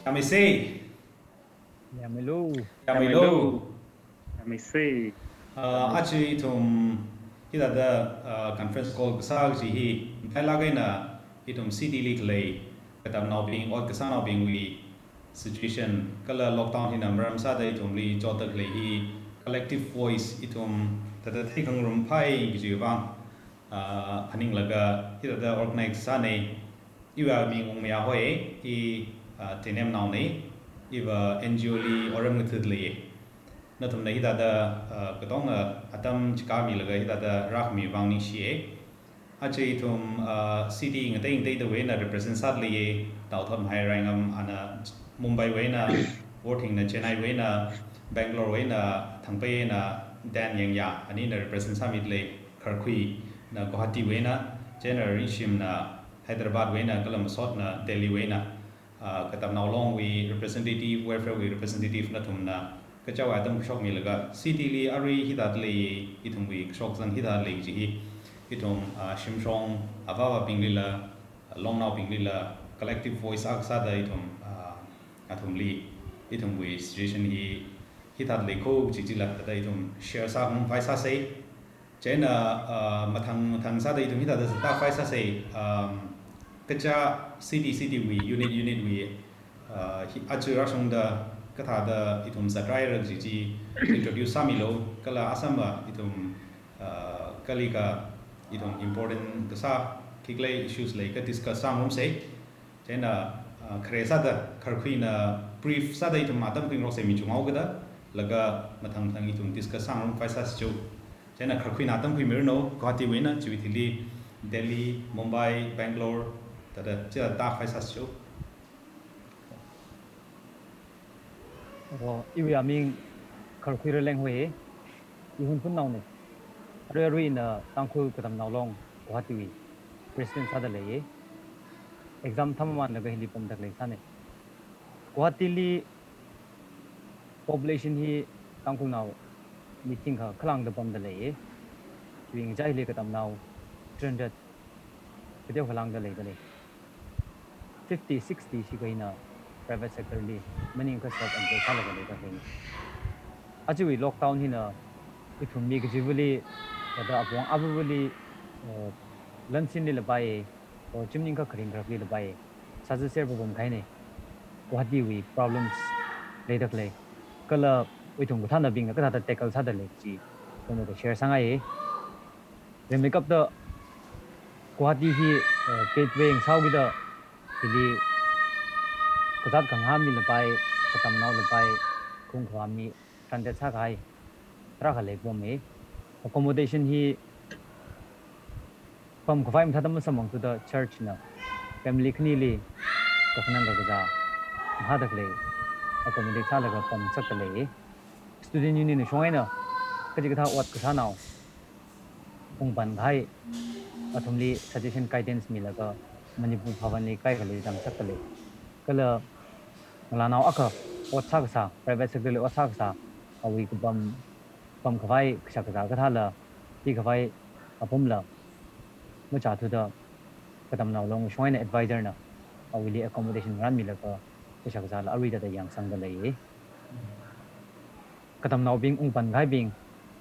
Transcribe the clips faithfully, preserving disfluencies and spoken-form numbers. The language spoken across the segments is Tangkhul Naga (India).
Yāmisei. Yāmilu. Yāmilu. Yāmisei. Uh, aja ithum hithāda, uh, conference call kasā kaji hi, matailāk eina ithum city li khalei katamnaobing, ot kasānaobingwui situation, kala lockdown hina maram sāda ithumli chotda khalei hi collective voice ithum thāda theikhangarum phai kajiwui vang, uh, phaninglaga hithāda organize sānei. Iwui ming Ungmaya hoi, i, uh, Teinem naonei, iva N G O li otram ngathāda leiye. Nathumna hithāda, uh, katonga atam chikāmilaga hithāda rākhami vang ningshiye. Aja ithum, uh, city ngatei ngateidawui eina represent sāda leiye, Taothotmahai Raingam ana Mumbai wui eina, Worthingna Chennai wui eina, Bangalore wui eina, Thangpei eina, Dan Yangya, anina represent sāmida lei, Kharkhuina Guwahati wui eina, chieina Ringshimna Hyderabad wui eina, kala Masotna Delhi wui eina, uh, katamnao longwui representative, welfare wui representative nathumna, kachiwui atam kashok milaga, city li arui hithāda lei, ithumwui kashok zang hithāda lei kaji hi, ithum, uh, shimshong avāvabinglila, longnaobinglila, collective voice akha sāda ithum, uh, athumli, ithumwui situation hi, hithāda lei kho kaji chila, thāda ithum share sāngarumphai sāsei. Chieina, uh, mathang mathang sāda ithum hithāda zatda phai sāsei, um, kaja city city wui, unit unit wui, uh, hi, aja rāshungda kathāda ithum zatraira kaji chi introduce sāmilu, kala asāma ithum, uh, kali ka ithum important kasā khikhalei issues lei ka discuss sāngarumsei. Chieina, uh, khare sāda, Kharkhuina brief sāda ithum atam khuingaroksei mi chungao kada, laga mathang mathang ithum discuss sāngarumphai sāsei chu. Chieina Kharkhuina atam khuimiranu, Guwahati wui eina, chiwui thili Delhi, Mumbai, Bangalore, thāda chithāda phai sāsei chu. Oh, iwui aming Kharkhui Raleng hoi, i Hunphun naonei. Arui arui ina Tangkhul Katamnao Long Guwahati wui president sāda leiye. Exam thāmamānlaga hili pamda khalei sānei. Guwahati li population hi Tangkhulnao mi thingkha khalāngda pamda leiye. Chiwui ngacha hili katamnao three hundred kateo khalāngda leida lei. Fifty, sixty shikha eina private sector li maningakha self employed sālaga leida lei. Ajawui lockdown hina ithum mi kachivali, thāda apong avavali, uh, lansinli lapai, or chimningkha kharing kharapli lapai, sāza ser papam kahainei. Guwahati wui problems leida khalei, kala ithum kathānabingna kathāda tackle sāda lei kaji, kona da share sāngaiye. Rimeikapta Guwahati hi, uh, gateway ngasaokida, hili kazāt kangahā mi lapai, katamnao lapai, khaung khavā mi transit sākahai tarākha leipapamei. Accommodation hi pamkhavai mathāda masamphangthuda church na family khanili kakhanang kakazā mahāda khalei accommodate sālaga pamngasakda lei. Student Union na shong eina kachikathā ot kasānao ungpan kahai athumli suggestion, guidance milaga Manipur Bhavan li kaikhali zangngasakda lei. Kala ngalānao akha ot sākasā, private sector li ot sākasā, awui kapam, pamkhavai kashak kazā kathāla, pikhavai apamla machāthuda, Katamnao Long shong eina advisor na awuili accommodation ngarānmilaga kashak kazāla arui thāda yangsangda leiye. Katamnaobing ungpan kahaibing,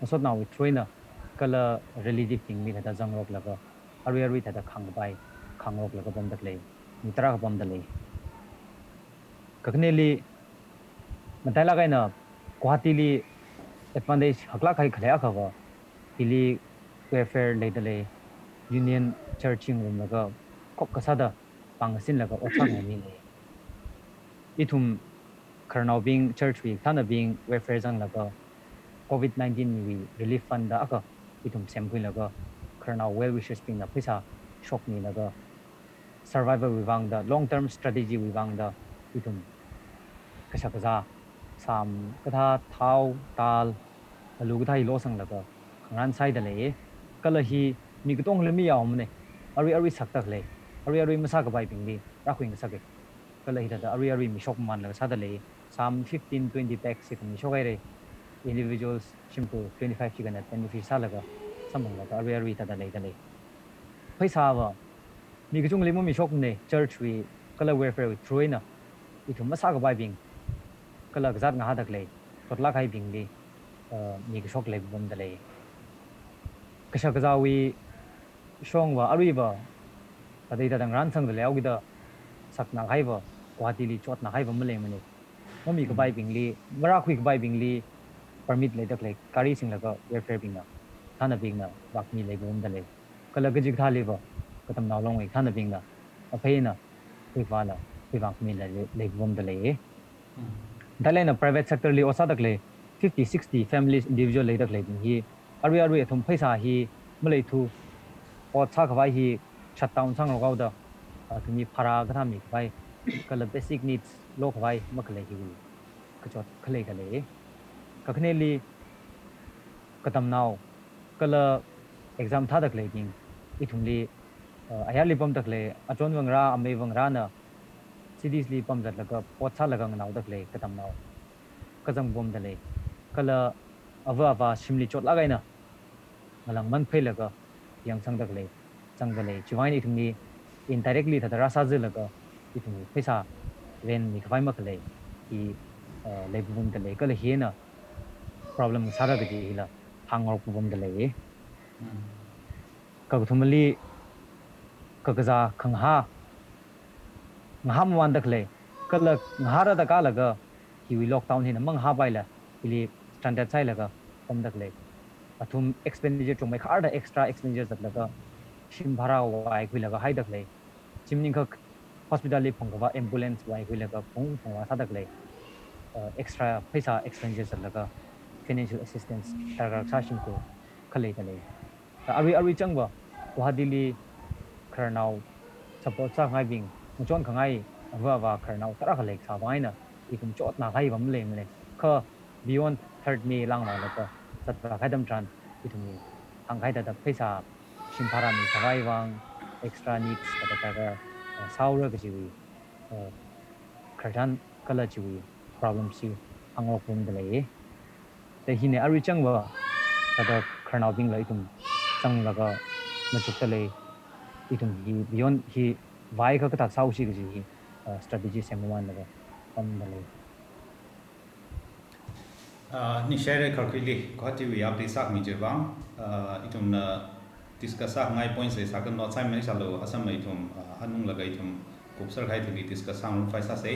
masotnaowui through eina kala relative bingli thāda zangngaroklaga, arui arui thāda khāngkapai, khāngngaroklaga pamda khalei mi tarākha pamda lei. Kakhaneli, matailāk eina Guwahati li advantage haklāk kahai khalei akhava, hili welfare leida lei, union, church ngarumlaga, khop kasāda pāng ngasinlaga ot sāngai mi lei. Ithum khararnaobing, church wui kathānabing welfare zanglaga, covid nineteen wui relief fund da akha ithum semkhuilaga, khararnao well wishers bingna pheisā shokmilaga, survival wui vangda, long term strategy wui vangda, ithum kashak kazā, sām kathā, thao, dal, alu kathā hi losanglaga khangarān sāda leiye. Kala hi mi katongla mi yaomanei. Arui arui sakda khalei, arui arui masākapaibingli rākhuingasake. Kala hithāda arui arui mi shokmamānlaga sāda lei. Sām fifteen, twenty packs hithāda mi shokhaire. Individuals shimkhur twenty-five chikhana twenty-five sālaga samphanglaga arui arui thāda leida lei. Pheisāva mi kachungli mamishokmanei, church wui kala welfare wui through eina ithum masākapaibing, kala kazāt ngahāda khalei, chotlāk kahaibingli, uh, mikashok leipapamda lei. Kashak kazāwui shongva aruiva, kateida tangran sangda leihaokida, sakna kahaiva, Guwahatili chotna kahaiva maleimana. Mamikapaibingli, marākhuikapaibingli, permit leida khalei, gari singlaga welfare bingna, thānabingna, vākhami leipapamda lei. Kala kachikathāliva, katamnao longwui thānabingna, aphei eina, khuivāla, khuivākhami lei, leipapamda lei. Thālala private sector li ot sāda khalei, fifty, sixty families individual leida khaleibing hi, arui arui athum pheisā hi maleithu, ot sākhavai hi shutdown sāngarokhaoda, athumli bhara kathā mikhavai, kala basic needs lokhavai makhalei hiwui kachot khalei khalei. Kakhaneli katamnao, kala exam thāda khaleibing, ithumli, uh, ayarli pamda khalei, achonva ngarā, ameiva ngarāna, cities li pamzatlaga, ot sālaga nganaoda khalei, katamnao kazang pamda lei. Kala ava avā shimli chotlāk eina, ngalāngman phailaga, yangsangda khalei, zangda lei. Chiwui vang eina ithumli indirectly thāda rāsāzalaga, ithumli pheisā rent mikhavai makhalei, hi, uh, leipapamda lei. Kala hina problem sāra kaji hila hāngngarokpapamda lei. Kakathumali, kakazā khangahā, ngahāmamānda khalei, kala ngahārada kalaga, hiwui lockdown hina mangahāpaila, hili stranded sāhailaga, pamda khalei. Athum expenditure chungmeikharda extra expenditure zatlaga, shim bhara vākhuilaga haida khalei. Chi maningakha hospital li phungkhavā ambulance vākhuilaga phung phungvā sāda khalei. Uh, extra pheisā expenditure zatlaga, financial assistance darkar sāshimkhur khalei khalei. Arui arui changva, Guwahatili khararnao support sāngaibing, ngachon khangai ava avā khararnao tarākha leisāvang eina, ithum chotna kahaiva maleimana. Kha beyond third May langvālaga, zatvākahai atam tharan, ithumli hāngkahai thāda pheisā, shim bhara mikhavai vang, extra needs kathā kathā, uh, sāhaora kajiwui, uh, khararchan kala chiwui problem chi hāngngarokpamda lei. Te hina arui changva, thāda khararnaobingla ithum zanglaga machukda lei, ithum hi beyond hi vāakha kathā sāhaosi kaji hi, uh, strategy semmamānlaga pamda lei. Ah, ningshihaira kharkhuili, Guwahatiwui update sākhami chiwui vang, ah, ithumna discuss sāngai points leisākha note sāmei sālu, asamna ithum, ah, hanunglaga ithum kupser kahai thili discuss sāngarumphai sāsa.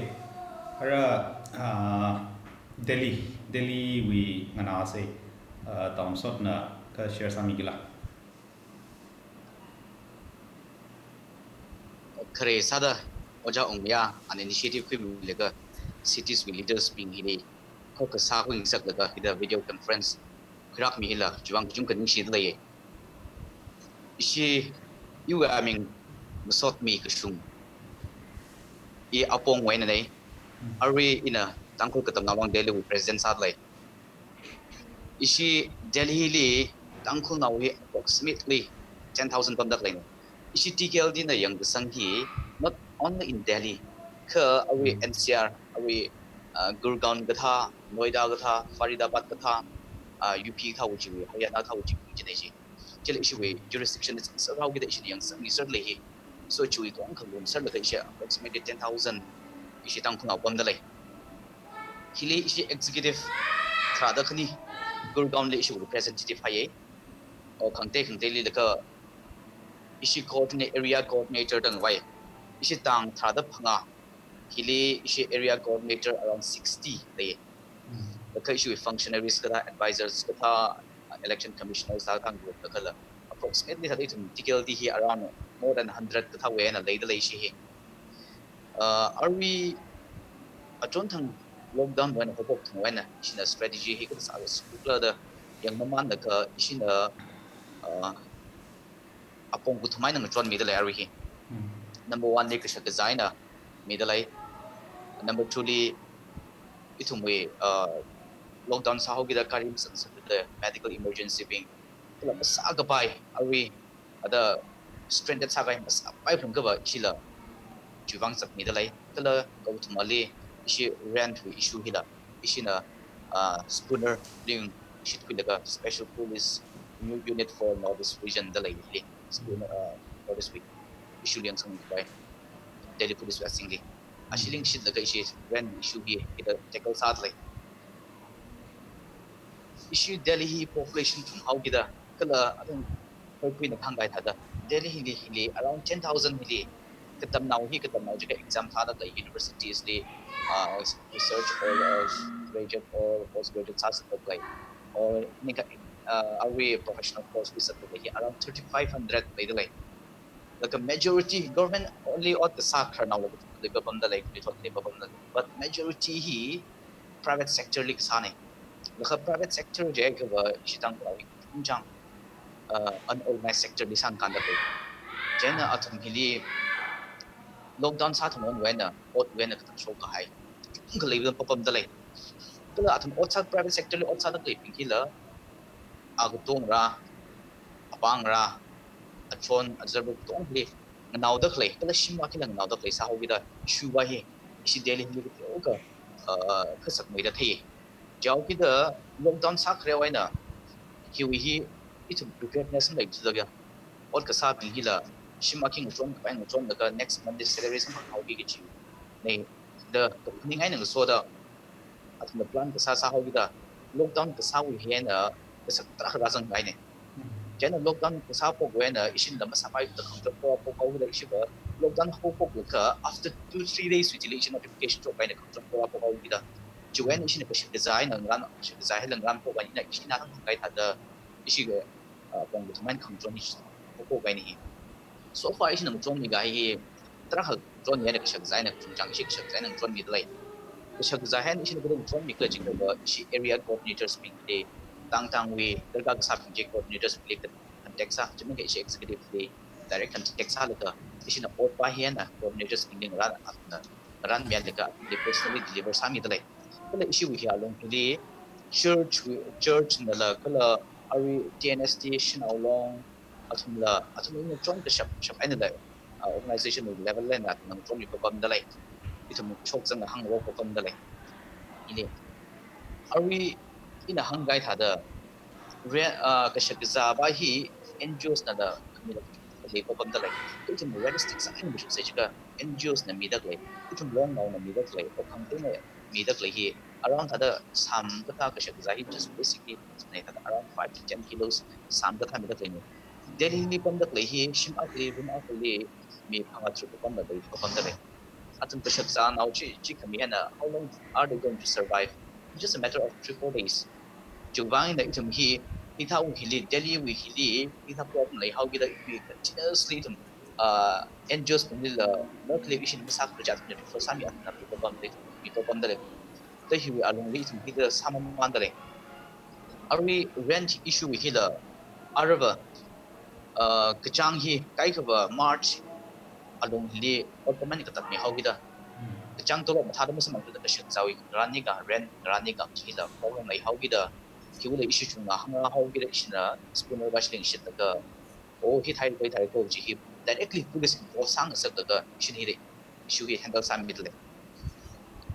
Ara, ah, Delhi, Delhiwui nganāsa, ah, Taomsotna kha share sāmikila. Khare sāda Ojā Ungmaya an initiative khuimilaga cities wui leaders bing hili, kho kasā khuingasaklaga hithāda video conference khuirākhami hila, chiwui vang kachungkha ningshida lei. Ishi, iwui aming Masotmi Kashung. I Apongwui einana, arui ina Tangkhul Katamnao Long Delhiwui president sāda lei. Ishi Delhili Tangkhulnao hi approximately ten thousand pamda khaleina. Ishi T K L D na yangkasang hi, not only in Delhi, kha arui N C R, arui, uh, Gurgaon kathā, Noida kathā, Faridabad kathā, uh, U P kathāwui chiwui, Haryana kathāwui chiwui, chieina chi. Chili ishiwui jurisdiction na zangsāhaokida ishina yangsangmiserda lei hi. So chiwui kong khalum serlaga ishi approximately ten thousand ishi Tangkhulnao pamda lei. Hili ishi executive tharāda khani Gurgaonli ishi representative haiya. O khangatei khangateili laga ishi coordinate, area coordinator da ngavai. Ishi tang tharāda phangā. Hili ishi area coordinator around sixty lei. Laga ishi functionaries kathā, advisors kathā, election commissioners kathā khangarumda kala. Approximately thāda ithum T K L D hi around more than hundred kathāwui eina leida lei ishi hi. Uh, arui achonthang lockdown wui eina haophok thangwui eina, ishina strategy hi kathā sāsālala da yangmamānlaga ishina, uh, apong kathum eina ngachonmida lei arui hi. Number one li kashak kazā eina mida lei. Number two li ithumwui, uh, lockdown sāhaokida gari masāsāda medical emergency bing, kala masākapai arui thāda stranded sākahai masāpai phungkava ishila chiwui vang zatmida lei. Kala kakathumali ishi rent wui issue hila ishina, uh, Spooner ling shitkhuilaga special police new unit for North East region da lei hili. Spooner, uh, North East wui issue li yangsangpai. Delhi Police wui azingli. Ashee lingshitlaga ishi rent issue hi hithāda tackle sāda lei. Ishi Delhi hi population thumhao kida, kala athum khararkhuina hāngai thāda, Delhi hili, hili around ten thousand hili, katamnao hi, katamnao jiakha exam thāda lei universities li, uh, research or, uh, graduate or postgraduate sāsāda lei, or ning ka, uh, arui professional course wui sāda lei hi around thirty-five hundred leida lei. Laga majority government only ot kasā khararnao laga leiva pamda lei, kali thot leiva pamda lei. But majority hi private sector li kasāna. Laga private sector jiakha va ishi Tangkhulnao hi kachungchang, uh, unorganized sector li sāngkānda lei. Chieina athum hili lockdown sāthuwui eina, otwui eina katam shokkahai kachungkha leiva papamda lei. Kala athum ot sā, private sector li ot sāda leibing hila, a katongra, apāngra, achon, azarva katongali nganaoda khalei, kala shim akhali nganaoda khalei sāhao kida, shuwa hi ishi Delhi hili kateokha, uh, kasakmeida thei. Chihao kida lockdown sākharewui eina, hiwui hi ithum preparedness maleithuda kha, ot kasābing hila shim akhali ngachon kapai ngachonlaga next month li salary samphanghaoki kaji nei da kaphaning eina ngasoda, athumna plan kasā sāhao kida, lockdown kasāwui hi eina kasak tarākha rāzangkahaina. Chieina lockdown kasā phokwui eina ishinla masāpaithuda khangatron pora phokhao kida ishiva lockdown haophok kha after two, three days wui chili ishi notification shokkahai eina khangatron pora phokhao kida. Chiwui eina ishina kashak kazā eina ngarān, kashak kazā hila ngarān phokhao eina ishi nathang hāngai thāda ishi, uh, pong kathum eina khangatron hi phokhao kahaina hi. So far ishina ngachonmi kahai hi tarākha ngachonmi eina kashak kazā eina kachungchang, ishi kashak kazā eina ngachonmida lei. Kashak kazā hi eina ishina kathāda ngachonmi khala jiakha va, ishi area coordinators bingli, tang tangwui darkar kasābing chi coordinators bingli contact sā, chimang kha ishi executive li direct contact sālaga, ishina ot pa hi eina coordinators bingli ngarān, athumna ngarānmilaga athumli personally deliver sāmida lei. Kala ishiwui hi alung hili church wui, church nala kala arui T N S T, Shanao Long, athumla, athum eina ngachon kashap shap einala, uh, organization level eina athumna ngachonmi papamda lei. Ithum shokzang hāngva papamda lei. Ili, arui ina hāngai thāda, re-, uh, kashak kazā pa hi N G Os nala khamila kachungkha lei papamda lei. Ithum realistic sā eina mashoksa jiakha N G Os na mida khalei, ithum longnaona mida khalei, okhang tengna mida khalei hi around thāda sām kathā kashak kazā hi just basically nei thāda around five to ten kilos sām kathā mida khaleina. Delhi li pamda khalei hi shim akhali, room akhali mi phangā tharuk papamda lei, papamda lei. Athum kashak kazānao chi, chi khami eina how long are they going to survive? Just a matter of three, four days. Chiwui vang eina ithum hi, hithāwui hili, Delhi wui hili, hithā problem leihao kida ithum hi continuously ithum, uh, N G Os bingli la, locally ishi masā khararchān bingli refer sāmi, athumna mi papamda lei, mi papamda lei. Kha hiwui alungli ithum hithāda sāmamanda lei. Arui rent issue hila, aruiva, uh, kachāng hi kaikhava March alung hili ot pamang katammi hao kida, kachāng tolop mathāda masamphangthuda kashak kazāwui ngarān nikha, rent ngarān nikha chila problem leihao kida, hiwuila ishi chungna hāngrāhao kida ishina spooner va shilingshitlaga, oh, hithāi koi thāi ko chi hi directly police involve sāngasakta kha ishina hili issue hi handle sāmida lei.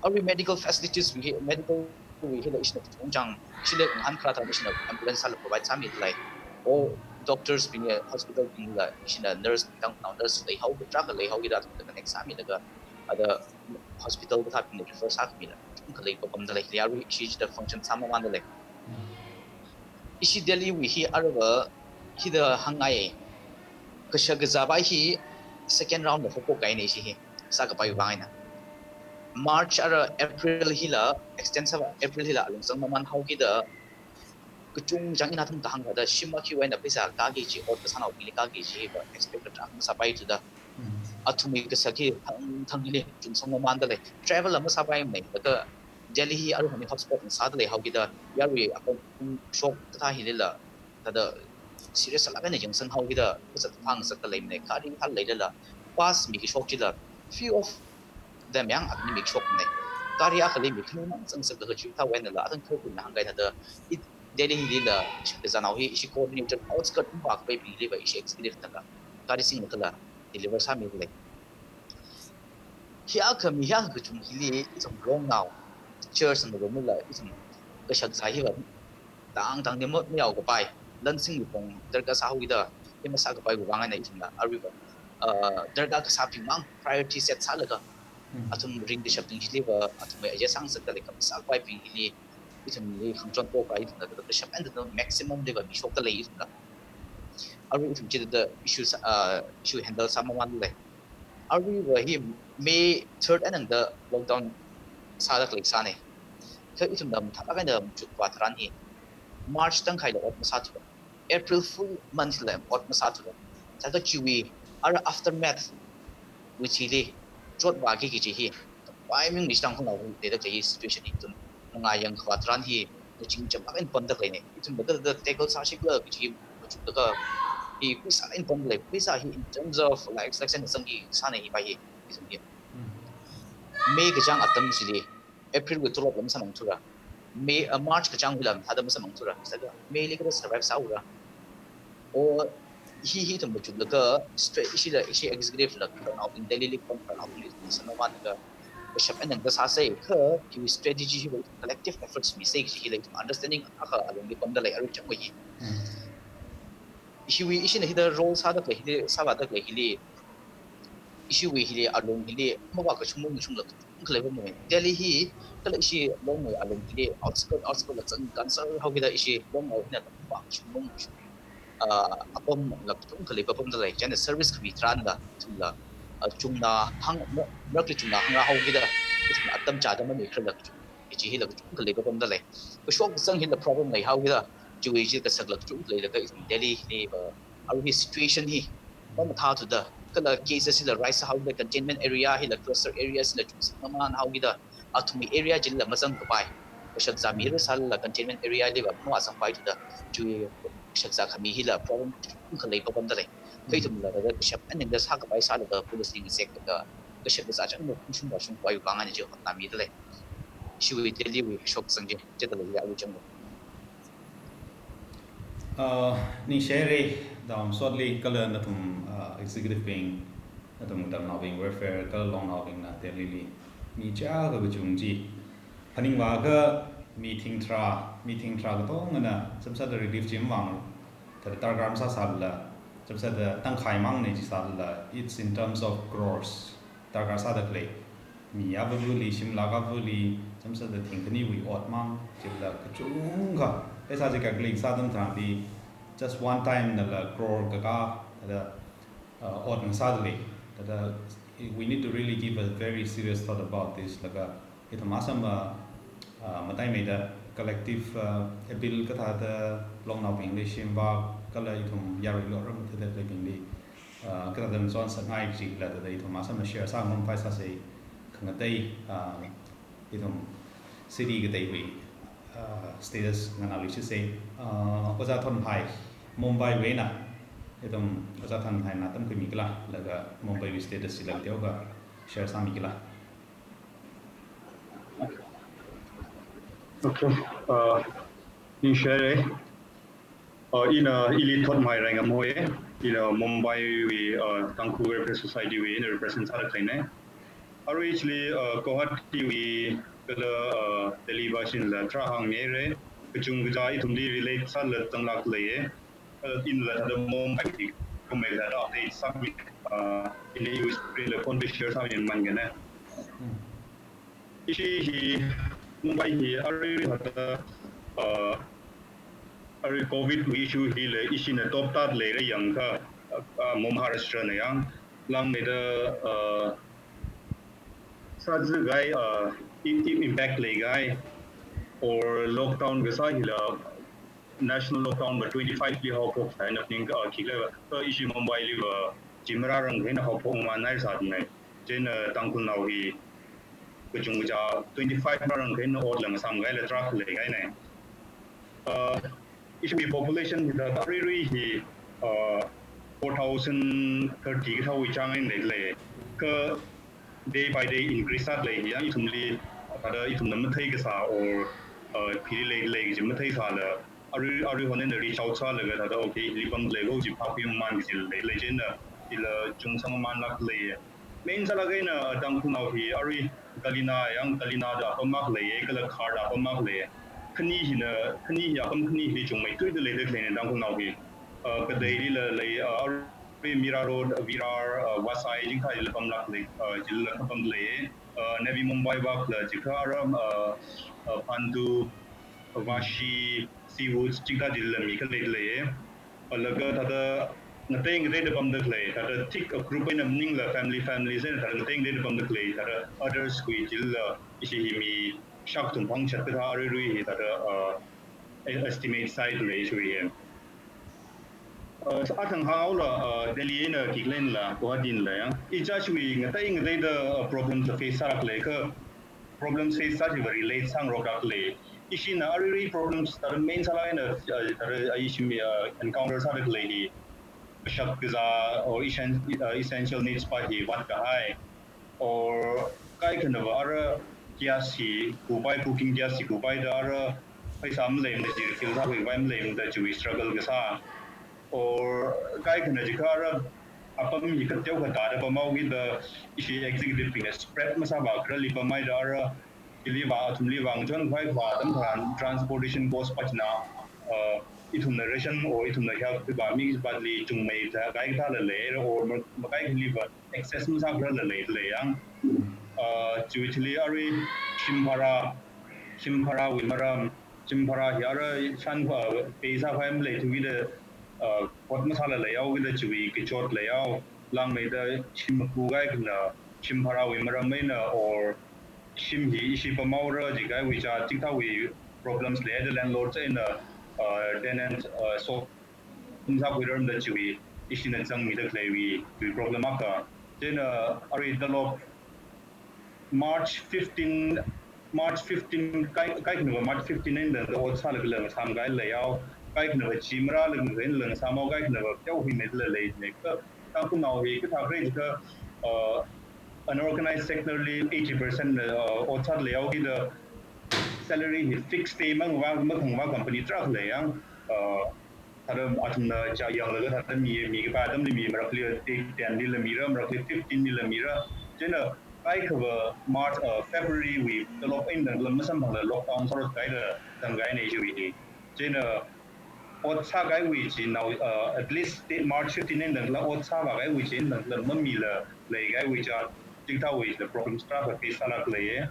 Arui medical facilities wui hi, medical wui hila ishina kachungchang, ishila ngahānkharā thāda ishina ambulance sāla provide sāmida lei. Or doctors bingla, hospital bingla ishina nurse bing, Tangkhulnao nurse leihao, tarākha leihao kida athumla connect sāmilaga, thāda hospital kathābingli refer sākhamila kachungkha lei papamda lei. Arui ishi chida function sāmamanda lei. Ishi Delhi wui hi aruiva hithāda hāngngai. Kashak kazā pa hi second round la haophok kahaina ishi hi, sākapai vang eina. March ara April hila extend sāva, April hila alung zangmamān hao kida, kachungchang ina thang kahāng thāda shim akhawui eina pheisā kāki kaji, ot kasānaobingli kāki kaji hiva expect tarākha masāpaithuda, athumwui kasak hi thang thang hili chungsangmamānda lei. Travel la masāpaimana, laga Delhi hi aruihon hi hotspot ngasāda leihao kida, yarui apong shok kathā hilila, thāda serious sālāk eina yangsanghao kida, kazat phāngasakta leimana, gari thāda leilala, pass mikashok chila, few of them yang athumli mikashokmana. Gari akhali mi khanimang zangsakta kha chithāwui einala, athang khararkhuina hāngkahai thāda, i Delhi hilila, kazānao hi, ishi coordinator, outskirt ungvā kapaibingliva, ishi executive nala, gari singlakhala, deliver sāmida lei. Hiyākha mi hiyākha kachung hili, ithum longnao, church na romla, ithum kashak kazā hiva, tang tangli ma, mayao kapai, lansingwui pong darkar sāhao kida, hi masākapaiwui vang eina ithumla, aruiva, uh, darkar kasābingmang priority set sālaga, Athum ringkashapbing chiliva, athumwui aja sāngasakdalei khamasākapaibing hili, ithumli khangachon pokai ithumna, kashap eina maximum liva mishokdalei ithumna. Arui ithum chithāda issue sā, ah, issue handle sāmamānlei. Aruiva hi May third eina tangda lockdown sāda khalei sānei. Kha ithumna mathālāk eina machukvā tharan hi March tangkhaila ot masāthura. April full month la ot masāthura. Sāda chiwui ara aftermath wui chili chotvāki kaji hi, kapai ming ni Tangkhulnao leida khalei situation hi ithum ngayang khavā tharan hi, kaching chamlāk eina pamda khaleinei. Ithum thāda tackle sāsi khala kaji machuklaga hi khuisā eina pamdalei, khuisā hi in terms of like, like, sāngasakki sānei hi pa hi, ithum hi. May kachāng atam chili, April wui tolop la masāmangthura. May, uh, March kachāng hila mathāda masāmangthura. Sāda May li kathāda survive sāura. O hi hi ithum machuklaga stra-, ishila, ishi executive la khararnaobing, Delhi li kapam khararnaobingli ithum sāmamānlaga kashap eina tangda sāsei, kha hiwui strategy hiva collective efforts misei kaji hila ithum understanding akha alungli pamdalei arui changwui hi. Hiwui ishina hithāda role sāda khalei hili, sāvāda khalei hili, ishiwui hili alung hili mavākashung mungshungla kachungkha leipamdalei. Delhi hi kala ishi Longwui alung hili outskirt, outskirt la zang kansar haokida ishi Longwui hina mavākashung mungshung, ah, apamla kachungkha leipapamdalei. Chieina service khami tharanla ithumla, ah, chungna hāng, ma-, marakli chungna hāngrā haokida ithum atam chāda manuikhararla kachung, kaji hila kachungkha leipapamdalei. Kashok kazang hila problem leihaokida, chiwui chi kasakla kachungkha leilaga ithum Delhi hiliva arui hi situation hi mamathāthuda, kala cases hila rise haokida, containment area hila cluster areas hila chungsak mamān haokida, athumwui area chilila mazangkapai, kashakzā mi rāsālala containment area liva mavāzangpaithuda, chiwui kashakzā khami hila problem kachungkha leipapamdalei. Kha ithumla thāda kashap eina tangda sākapai sālaga police li ngazeklaga, kashakzā chang mungshung vāshungkhavai vang eina chi hotnāmidalei. Chiwui Delhi wui kashok kazang chi, chithāda leiya arui changwui. Uh, ningshi haira, Dam Sotli kala nathum, uh, executive bing, nathum tarnaobing welfare kala Longnaobingna Delhi li mi chiyākha kachung chi phaningvākha, mi thingtharā, mi thingtharā katongana chāmsāda relief chi mavāngarok. Thāda darkar masāsālala, chāmsāda tangkhai mangna jisālala, it's in terms of crores darkar sāda khalei. Mi avāva̱li, shimlāk avāva̱li, chāmsāda thing khaniwui ot mang, chila kachungkha. Paisa chi calculate sā atam tharanli, just one time nala crore kakā, thāda, uh, ot ngasādalei. Thāda, we need to really give a very serious thought about this. Laga, ithum Assam, uh, uh, mataimeida collective, uh, appeal kathāda Longnaobingli shimvā, kala ithum yaruili otram thāda khaleibingli, uh, kathāda ngachonsak ngai kajila thāda ithum Assam share sāngarumpai sāsei, khangatei, uh, ithum city kateiwui, uh, status nganāluishisei. Uh, Ojā Thonhai, Mumbai wui eina, ithum Ojā Thonhaina tamkhuimi kala, laga Mumbai wui status chila teokha share sāmi kala. Okay. Uh, ningshi haira. Uh, ina ili Thonhai Raingam hoi, ina Mumbai wui, uh, Tangkhul Welfare Society wui ina represent sāda khaleina. Arui chili, uh, Guwahati wui kala, uh, Delhi vāshila tharā hānghaira, kachungkha ithumli relate sāla zanglāk leiya. Uh, inla thāda Mumbai wui, Mumbai thāda update sāmi, uh, ina issue la phone share sāmi mangana. Ishi hi Mumbai hi arui thāda, uh, arui covid issue hila ishina top thāda leira yangakha, uh, Maharashtra na yang, langmeida, uh, sāzakahai, uh, i-, i-, impact leikahai, or lockdown kasā hila national lockdown va twenty-five li haophok sāhaina phaning, uh, khikhala, uh, ishi Mumbai liva chi marārangkha eina haophok mamānhaisāthunnei. Chieina Tangkhulnao hi kachungkha twenty-five marārangkha eina otla ngasāmkahaila tarākha leikahaina. Uh, ishiwui population hithāda aruirui hi, uh, four thousand thirty kathāwui chāng eina leilei. Kha day by day increase sālei hi yang ithumli, thāda ithumna matheikasā or, uh, phili leilei kaji matheisāla, arui, arui hon eina reach out sālaga thāda, okay, hili pamlei kaji phākhui mamān kaji leilei chieina, hila chungsang mamānlāk lei. Main sālāk eina Tangkhulnao hi arui galina yang, galina da pamlāk lei, kala car da pamlāk lei. Khani hina, khani hi apam khani hili chungmeithuida leida khaleina Tangkhulnao hi. Uh, kateilila lei, uh, arui Mira Road, Virar, uh, Vasai, jingkhaila pamlāk lei, uh, jilala kapam lei. uh, Navi Mumbai vākhala chikha ara, uh, uh, Bhantu, Vashi, Seawoods, chikathā chilila mi khalei lei. Laga thāda ngatei ngateida pamda khalei, thāda thick a group eina maningla family, families eina thāda ngatei ngateida pamda khalei, thāda others wui chilila ishi hi mi shākathum phangchat kathā aruirui hi thāda, uh, e-, estimate sāda lei ishiwui hi. Uh, athang hānghaola, uh, Delhi eina khikhaleinala, Guwahati einala ya. Ichāshiwui ngatei ngateida, uh, problems la face sāda khalei kha, problems face sāchiva relate sāngarokda khalei. Ishina aruirui problems thāda main sālāk eina, uh, thāda, uh, ishi mi, uh, encounter sāda khalei hi kashak kazā or essen-, uh, essential needs pa hi vātkahai. Or kaikhanava ara gas hi kupai, cooking gas hi kupaida ara pheisā maleimada chi refill sākhuipai maleimada chiwui struggle kasā. Or kaikhana chikha ara apam hi kateokha tāda pamhaokida ishi executive bingna spread masāva kharali pamhaida ara chili vā, athumli vāngachon khavai atam tharan transportation cost pa china, uh, ithumna ration or ithumna help va mi kachipatli chungmeida kaikathāla leira or ma-, makaikhaliva access masākharala lei, lei ya. Uh, chiwui thili arui shim bhara, shim bharawui maram, shim bhara hi ara shan, uh, pay sākhavai maleithukida, uh, khot masāla leihaokida chiwui kachot leihao. Langmeida shim maku kaikhana shim bharawui maram eina or shim hi ishi pamhaora jikahaiwui chā chikathāwui problems leida landlord eina, uh, tenant, uh, so masākhuirarmada chiwui ishina zangmida khaleiwui, wui problem akha. Chieina arui talop March fifteen, March fifteen, kai, kaikhanava March fifteen eina tangda ot sālaga ngasāmkahai leihao, kaikhanava chi marālaga ngasāmhao, kaikhanava teohuimeida lei ne. Kha Tangkhulnao hi kathā khalei chikha, uh, unorganized sector li eighty percent, uh, ot sāda leihaokida salary hi fixed pay mang vā, mathang vā company tarākha lei ya, uh, thāda athumna chā yanglaga thāda mi, mi kapai atamli mi marakhali ten lila mira, marakhali fifteen lila mira. Chieina kaikhava March, uh, February wui talop eina tangla masamphangla lockdown sāra kaida zangkahaine chiwui hi. Chieina ot sākahaiwui chi nao, uh, at least te-, March fifteen eina tangla ot sāvākahaiwui chi eina tangla mamila leikahaiwui chā chikathāwuila problems tarākha face sālāk leiye.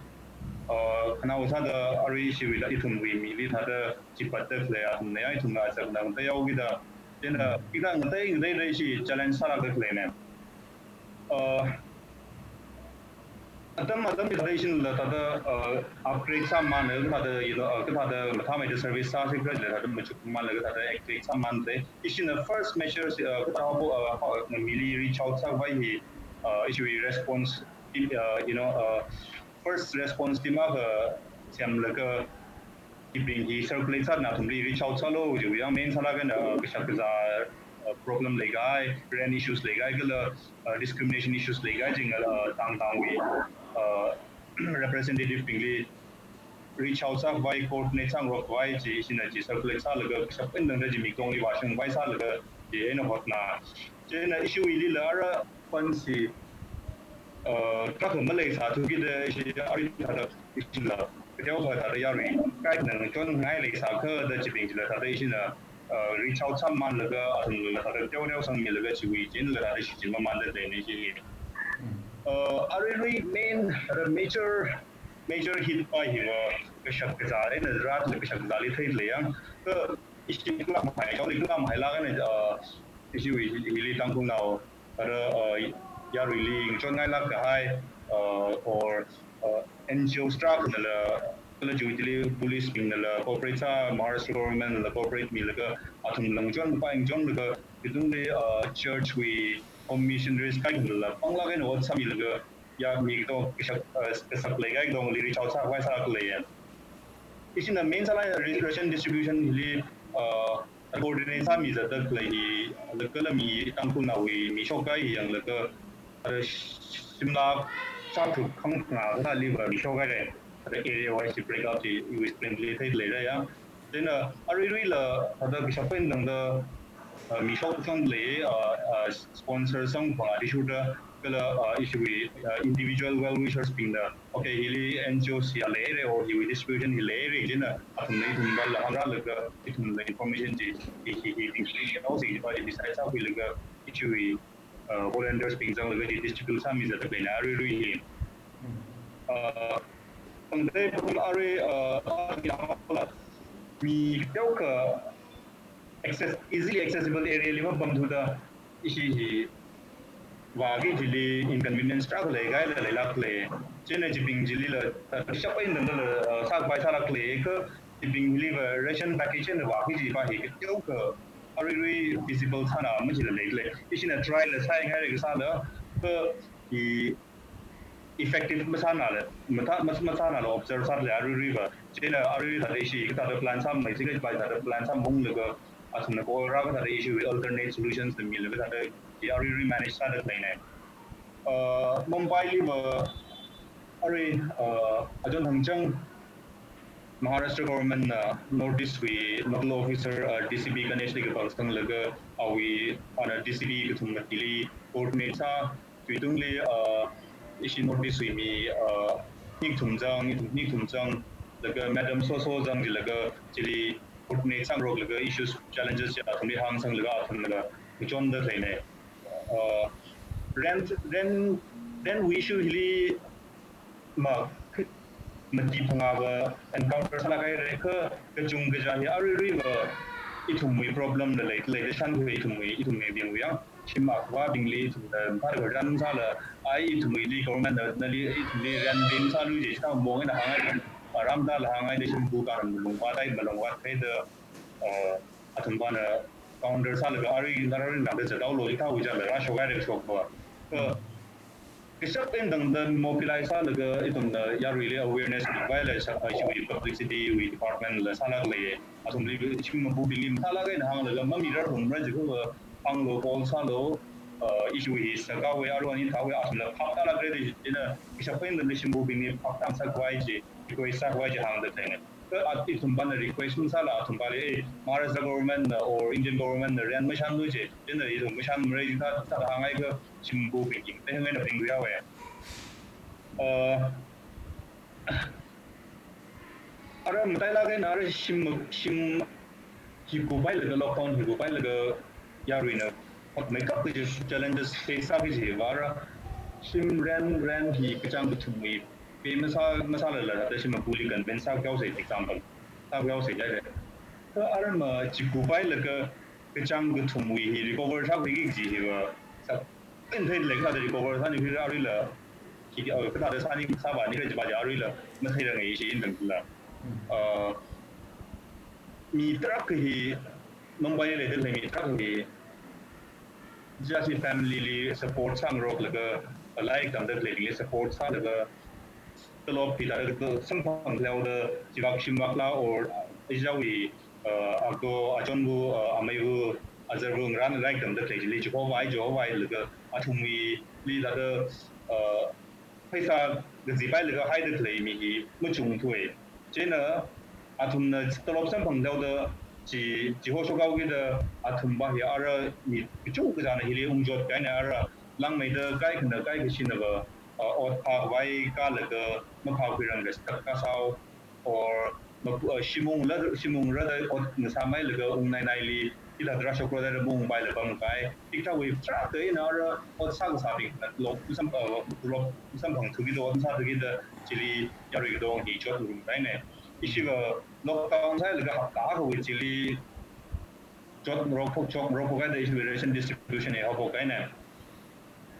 Uh, khanao sāda arui ishiwuila ithumwui mili thāda chipatda khalei athumna ya ithumna azak nang taihaokida. Chieina, uh, ina ngatei ngateida ishi challenge sālākda khaleine. Uh, atam, atam thāda ishinala thāda, uh, upgrade sāmana, thāda, you know, uh, thāda mathāmeida service sāsi kharajila thāda machukmana, thāda upgrade sāmana. Ishina first measures, uh, kathā haopo, uh, hao, mili reach out sākhavai hi, uh, ishiwui response, uh, you know, uh, first response team akha semlaga, hibing hi circulate sāda nathumli reach out sālu, chiwui yang main sālaga na, uh, kashak kazā, uh, problem leikahai, rent issues leikahai kala, uh, discrimination issues leikahai chingla, uh, tang tangwui, uh, representative bingli reach out sākhavai, coordinate sāngarokhavai chi, ishina chi circulate sālaga, kashap eina tangda chi mikatongli vāshungkhavai sālaga, chi eina hotna. Chieina ishiwuilila ara fund chi, uh, tarākha maleisāthukida ishi arui thāda ishinala, teokha thāda yarui kaikhana ngachonngai leisākha da chibing chila thāda ishina, uh, reach out sāmalaga, athumla thāda teoteo sangmilaga chiwui chinla thāda shichin mamanda leine chi. Uh, aruirui main, thāda major, major hit pa hiva kashak kazā eina rāda kashak kazāli theilei ya. Kha ishi kala mahai, yaoli kala mahailāk eina, uh, ishiwui hili Tangkhulnao, thāda, uh, yaruili ngachonngailāk kahai, uh, or, uh, N G Os tarākhanala, kala chiwui thili police bingnala, cooperate sā, Maharashtra government nala cooperate milaga, athumla ngachonpai ngachonlaga, katongali, uh, church wui, home missionaries kaikhanala, panglāk eina ot sāmilaga, ya mikato kashak, uh, kashak leikahai katongli reach out sākhavai sākhaleiya. Ishina main sālāk eina ration distribution hili, uh, coordinate sāmizatda khalei hi, laga kala mi Tangkhulnaowui mi shokkahai hi yanglaga, uh, shimlāk shātharuk khangphangā kathāliva mi shokhaire. Thāda area wise break up chi iwui screen li theida leira ya. Chieina aruiruila thāda kashap eina tangda, uh, mi shokchon lei, uh, uh, sponsor samphang athishurda kala, uh, ishiwui, uh, individual well wishers bingna, okay, hili N G O chi ya leire or hiwui distribution hi leire, chieina athumna ithum vāla hāngrālaga ithumna information chi hi, hi, hi, hi, hi, housing chi pa chi decide sākhuilaga ishiwui, uh, volunteers bing zanglaga chi distribute sāmizatda khaleina aruirui hi. Uh, pangdei pun arui, uh, mi teokha access, easily accessible area li mapamthuda ishi hi vāki chili inconvenience tarākha leikahaila leilāklei. Chieina chibing chilila, uh, shap eina tangdala, uh, sākapai sālāklei, kha chibing hiliva ration package eina vāki kajipa hi teokha aruirui feasible sāna machila leilei. Ishina try la sāngairei kasāla, kha hi effective masānala, mathā, mas-, masānala observe sālei aruiruiva. Chieina aruirui thāda ishi kathāda plan sāmei, chikajipa thāda plan sāmunglaga, athumna ko rākha thāda ishi alternate solutions na milaga thāda hi aruirui manage sāda leinei. Uh, Mumbai liva arui, uh, achon thangchang Maharashtra government na North East wui nodal officer, uh, D C P Ganesh li kapang sanglaga awui, ana D C P kathum matili coordinate sā, tui tungli, uh, ishi North East wui mi, uh, ni kathum zang, ni kathum zang, laga madam so so zang jilaga chili coordinate sāngaroklaga issues, challenges chi athumli hāngsanglaga athumna ngachonda leinei. Uh, rent, rent, rent wui issue hili ma, mati phangāva encounter sālākhairei, kha kachungkha chi hi aruiruiva ithumwui problem la lei, leida shānkhui ithumwui, ithumwui bingwui yang. Shim akhavābingli ithumna mathāda rent sāla, ai ithumwuili government na, nali ithumli rent pay sālu ji, chithā mong eina hāngngai, aram dala hāngngaida shimkhur karam malungvātai, malungvāthaida, uh, athumpana counter sālaga arui, arui nangda zathaolu ji thāwui zala rāshokhairei shokva. Kha kashap eina tangda mobilize sālaga ithumna yaruili awareness mikhavai la sā, uh, ishiwui publicity wui department la sālāklei. Athumli shim mapubingli mathālāk eina hānglaga mamirarumra jiakha hānglu, call sālu, uh, ishiwui hi sākhavai, aruihon hi thāwui, athumla phap tālākrei da chieina kashap eina tangda shimbubingli phap tāngasakhavai chi, request sākhavai chi hāngda leinei. Kha at ithumpana request masāla athumpali, eh, Maharashtra government na or Indian government na rent mashānlu ji, chieina ithum mashānmarei ji thā, thāda hāngngai kha shimbubing hi, te hāngngaina bingwui yawe. Uh, ara matailāk eina ara shim, shim hi kupailaga, lockdown hi kupailaga yaruina hotmeikap kaji challenges face sā kajiva ara shim rent, rent hi kachāng kathumwui pay masā, masālala thāda shim mapuli convince sākhuihaosei, example sākhuihaosei jiakha. Kha ara ma chi kupailaga kachāng kathumwui hi recover sākhuiki kaji hiva sā, eina theida lei, kathāda recover sāni khuira aruila, khi, uh, kathāda sāni, sāvāni khuira jipa chi aruila matheiranga ishi eina tangdala. Uh, mi tarākha hi, Mumbai leida lei mi tarākha hi, just family li support sāngaroklaga, lairik tamda khaleili support sālaga, tolop hi thāda samphang khalei da, chivak shimvakla or ijaowui, uh, akto, achonva, uh, ameiva, azarva ngarān lairik tamda khalei chili chikhovai, chikhovailaga, athumwuili thāda, uh, pheisā kazipailaga haida khalei mi hi machungthuwei. Chieina athumna tolop samphang khalei da chi, chihoshokhaokida athumva hi ara mi kachungkha china hili ungchot kahaina ara langmeida kaikhana kaikhashinava, uh, ot phākhavai kālaga maphākhuiranga stuck kasāhao, or ma, uh, shim ungra, shim ungra da ot ngasāmeilaga ungnainaili, hithāda rāshokra da maungpaila pamkahai. Hikathāwui tarākha eina ara ot sākasābingna lok sam, uh, lok samphang thukida, ot sāthukida chili yarui katong hi chotngarum kahaina. Ishiva lockdown sāhailaga hapta akhawui chili chotngarok phok, chotngarok phok kahaida ishiwui ration distribution hi haophok kahaina.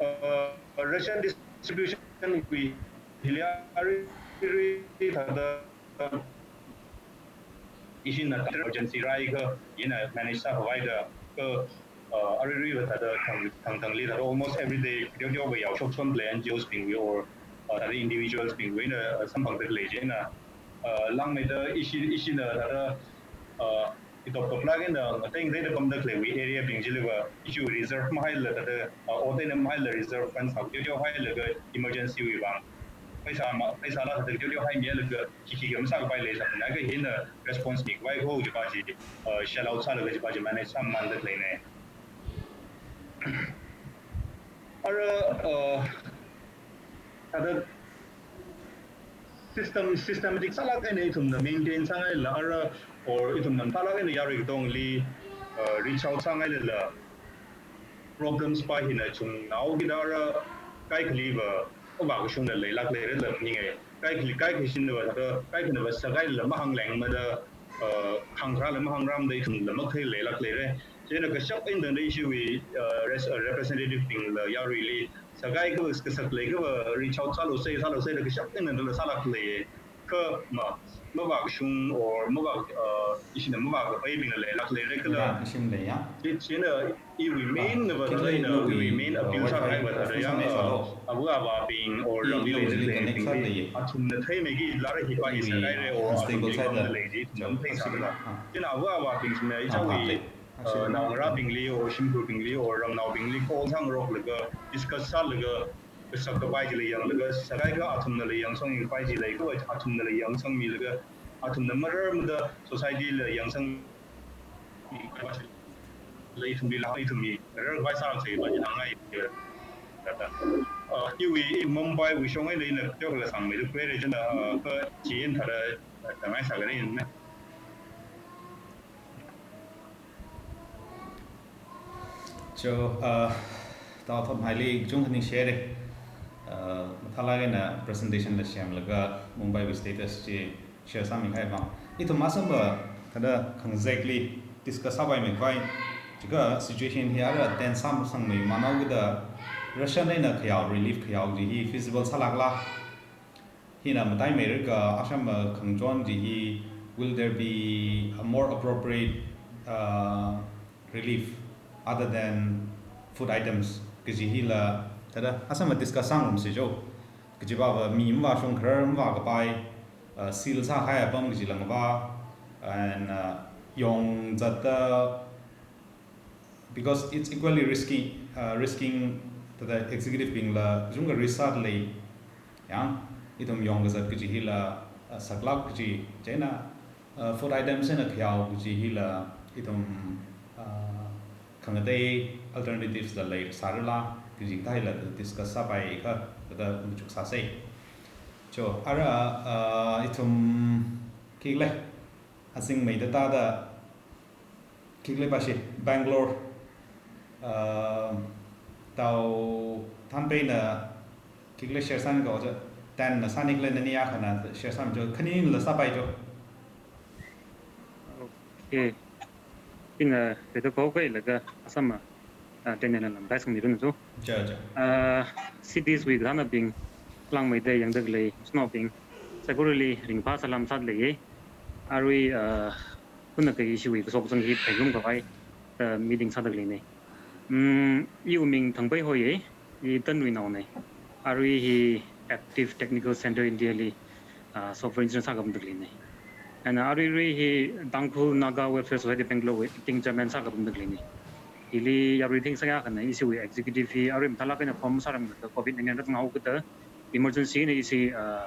Uh, ration distribution wui hili aruirui thāda ishina emergency rāhaiakha, ina manage sākhavai da, kha, uh, aruiruiva thāda thang, thang, thangli thāda almost every day teoteova yaoshokchon khalei N G Os bingwui or, uh, thāda individuals bingwui eina, uh, samphangda khalei china, uh, langmeida ishi, ishina thāda, uh, itop toplāk eina ngateingateida pamda khaleiwui area bing chiliva, ishiwui reserve mahaila thāda, uh, ot eina mahaila reserve fund sā teoteo hailaga emergency wui vang pheisā ma, pheisāla thāda teoteo haimeilaga, khi khikha masākapai lei sākhanākha hina response mikhavai kho jipa chi, uh, shell out sālaga jipa chi manage sāmamanda khaleina. Ara, uh, thāda system, systematic sālāk eina ithumna maintain sāngaila ara, or ithumna mathālāk eina yarui katongli, uh, reach out sāngailala problems pa hina chungnaokida ara kaikhaliva mavākashungla leilāk leira da phaninga. Kaikhali, kaikhashina va, thāda, kaikhana va sākaila mahānglengmada, uh, hāngkharāla mahāngrāmada ithumla makhaleilāk leira. Chieina kashap eina tangda ishiwui, uh, res-, uh, representative bingla yaruili sākahai kasak leikha va reach out sālusei, sālusei da kashap eina tangda sālāk lei. Kha ma, mavākashung or mavā, uh, ishina mavākapaibingla leilāk leira kala. Mira, kashim leiya. Chi, chieina iwui main na va thāda ina, iwui main appeal sākahai va thāda ya, uh, ava avābing or ramli leida khaleibingli athumna theimeikhala hi pa hi sākahaira or athumli pamda lei chi ithumna matheisālala. Chieina ava avābing sāmei chāwui, uh, naongarābingli or shimkhurbingli or ramnaobingli call sāngaroklaga discuss sālaga, kasak kapai chila yanglaga, sākahai kha athumnala yangsangkapai chi leikha va athumnala yangsangmilaga, athumna mararmada society la yangsang lei ithumli la ithumli rarvai sālāksei va chi hāngngai. Uh, iwui Mumbai wui shong eina ina teokha sangmeida khuihaira chieina, uh, kha chi eina thāda, uh, tangai sākhangaina. Cho, uh, Tao Thotmhaili kachungkha ningshihaira. Uh, mathālāk eina presentation la semlaga Mumbai wui status chi share sāmikahai vang. Ithum asam va thāda khangazekli discuss sāpaimeikhavai. Chiakha situation hi ara tense sāsangmeimānhaokida ration eina khayao, relief khayao chi hi feasible sālākla? Hina mataimeilaga asam va khangachon chi hi, will there be a more appropriate, uh, relief other than food items kaji hila thāda asam va discuss sāngarumsei cho. Kajiva va mi mavāshung kharar mavākapai, uh, seal sākahai apam kajila ngavā, and, uh, yongzatda, because it's equally risky, uh, risking to the executive bingla kachungkha risk sāda lei. Yang, ithum yongkazat kaji hila, uh, saklāk kaji, chieina, uh, food items eina khayao kaji hila ithum, uh, khangatei alternatives la leisārala kaji kathā hila discuss sāpaikha thāda machuksāsei. Cho, ara, uh, ithum khikhalei azingmeida thāda khikhalei pashi Bangalore, uh, Tao Thanpeina khikhalei share sāngaroka cho, Tanna sānikhalei nani akhana share sāmi cho, khaninila sāpai cho. Okay. Ina, uh, thāda kho kailaga asam va, uh, Tanna lamdai sangni run cho. Cho, cho. Uh, cities wui kathānabing, langmeida yangda khalei shanaobing, saikorali ringphā salam sāda leiya. Arui, uh, hunakha ishiwui kashok kazang hi phengrumkhavai, uh, meeting sāda khaleina. Mm, iwui ming Thangpei hoiya, i Tanwui naona. Arui hi Active Technical Centre India li, ah, software engineer sākapamda khaleina. And arui rui hi Tangkhul Naga Welfare Society Bangalore wui acting chairman sākapamda khaleina. Hili yarui thing sāya khana ishiwui executive hi arui mathālāk eina form sāranglaga covid nineteen rāzanghaokida emergency eina ishi, ah,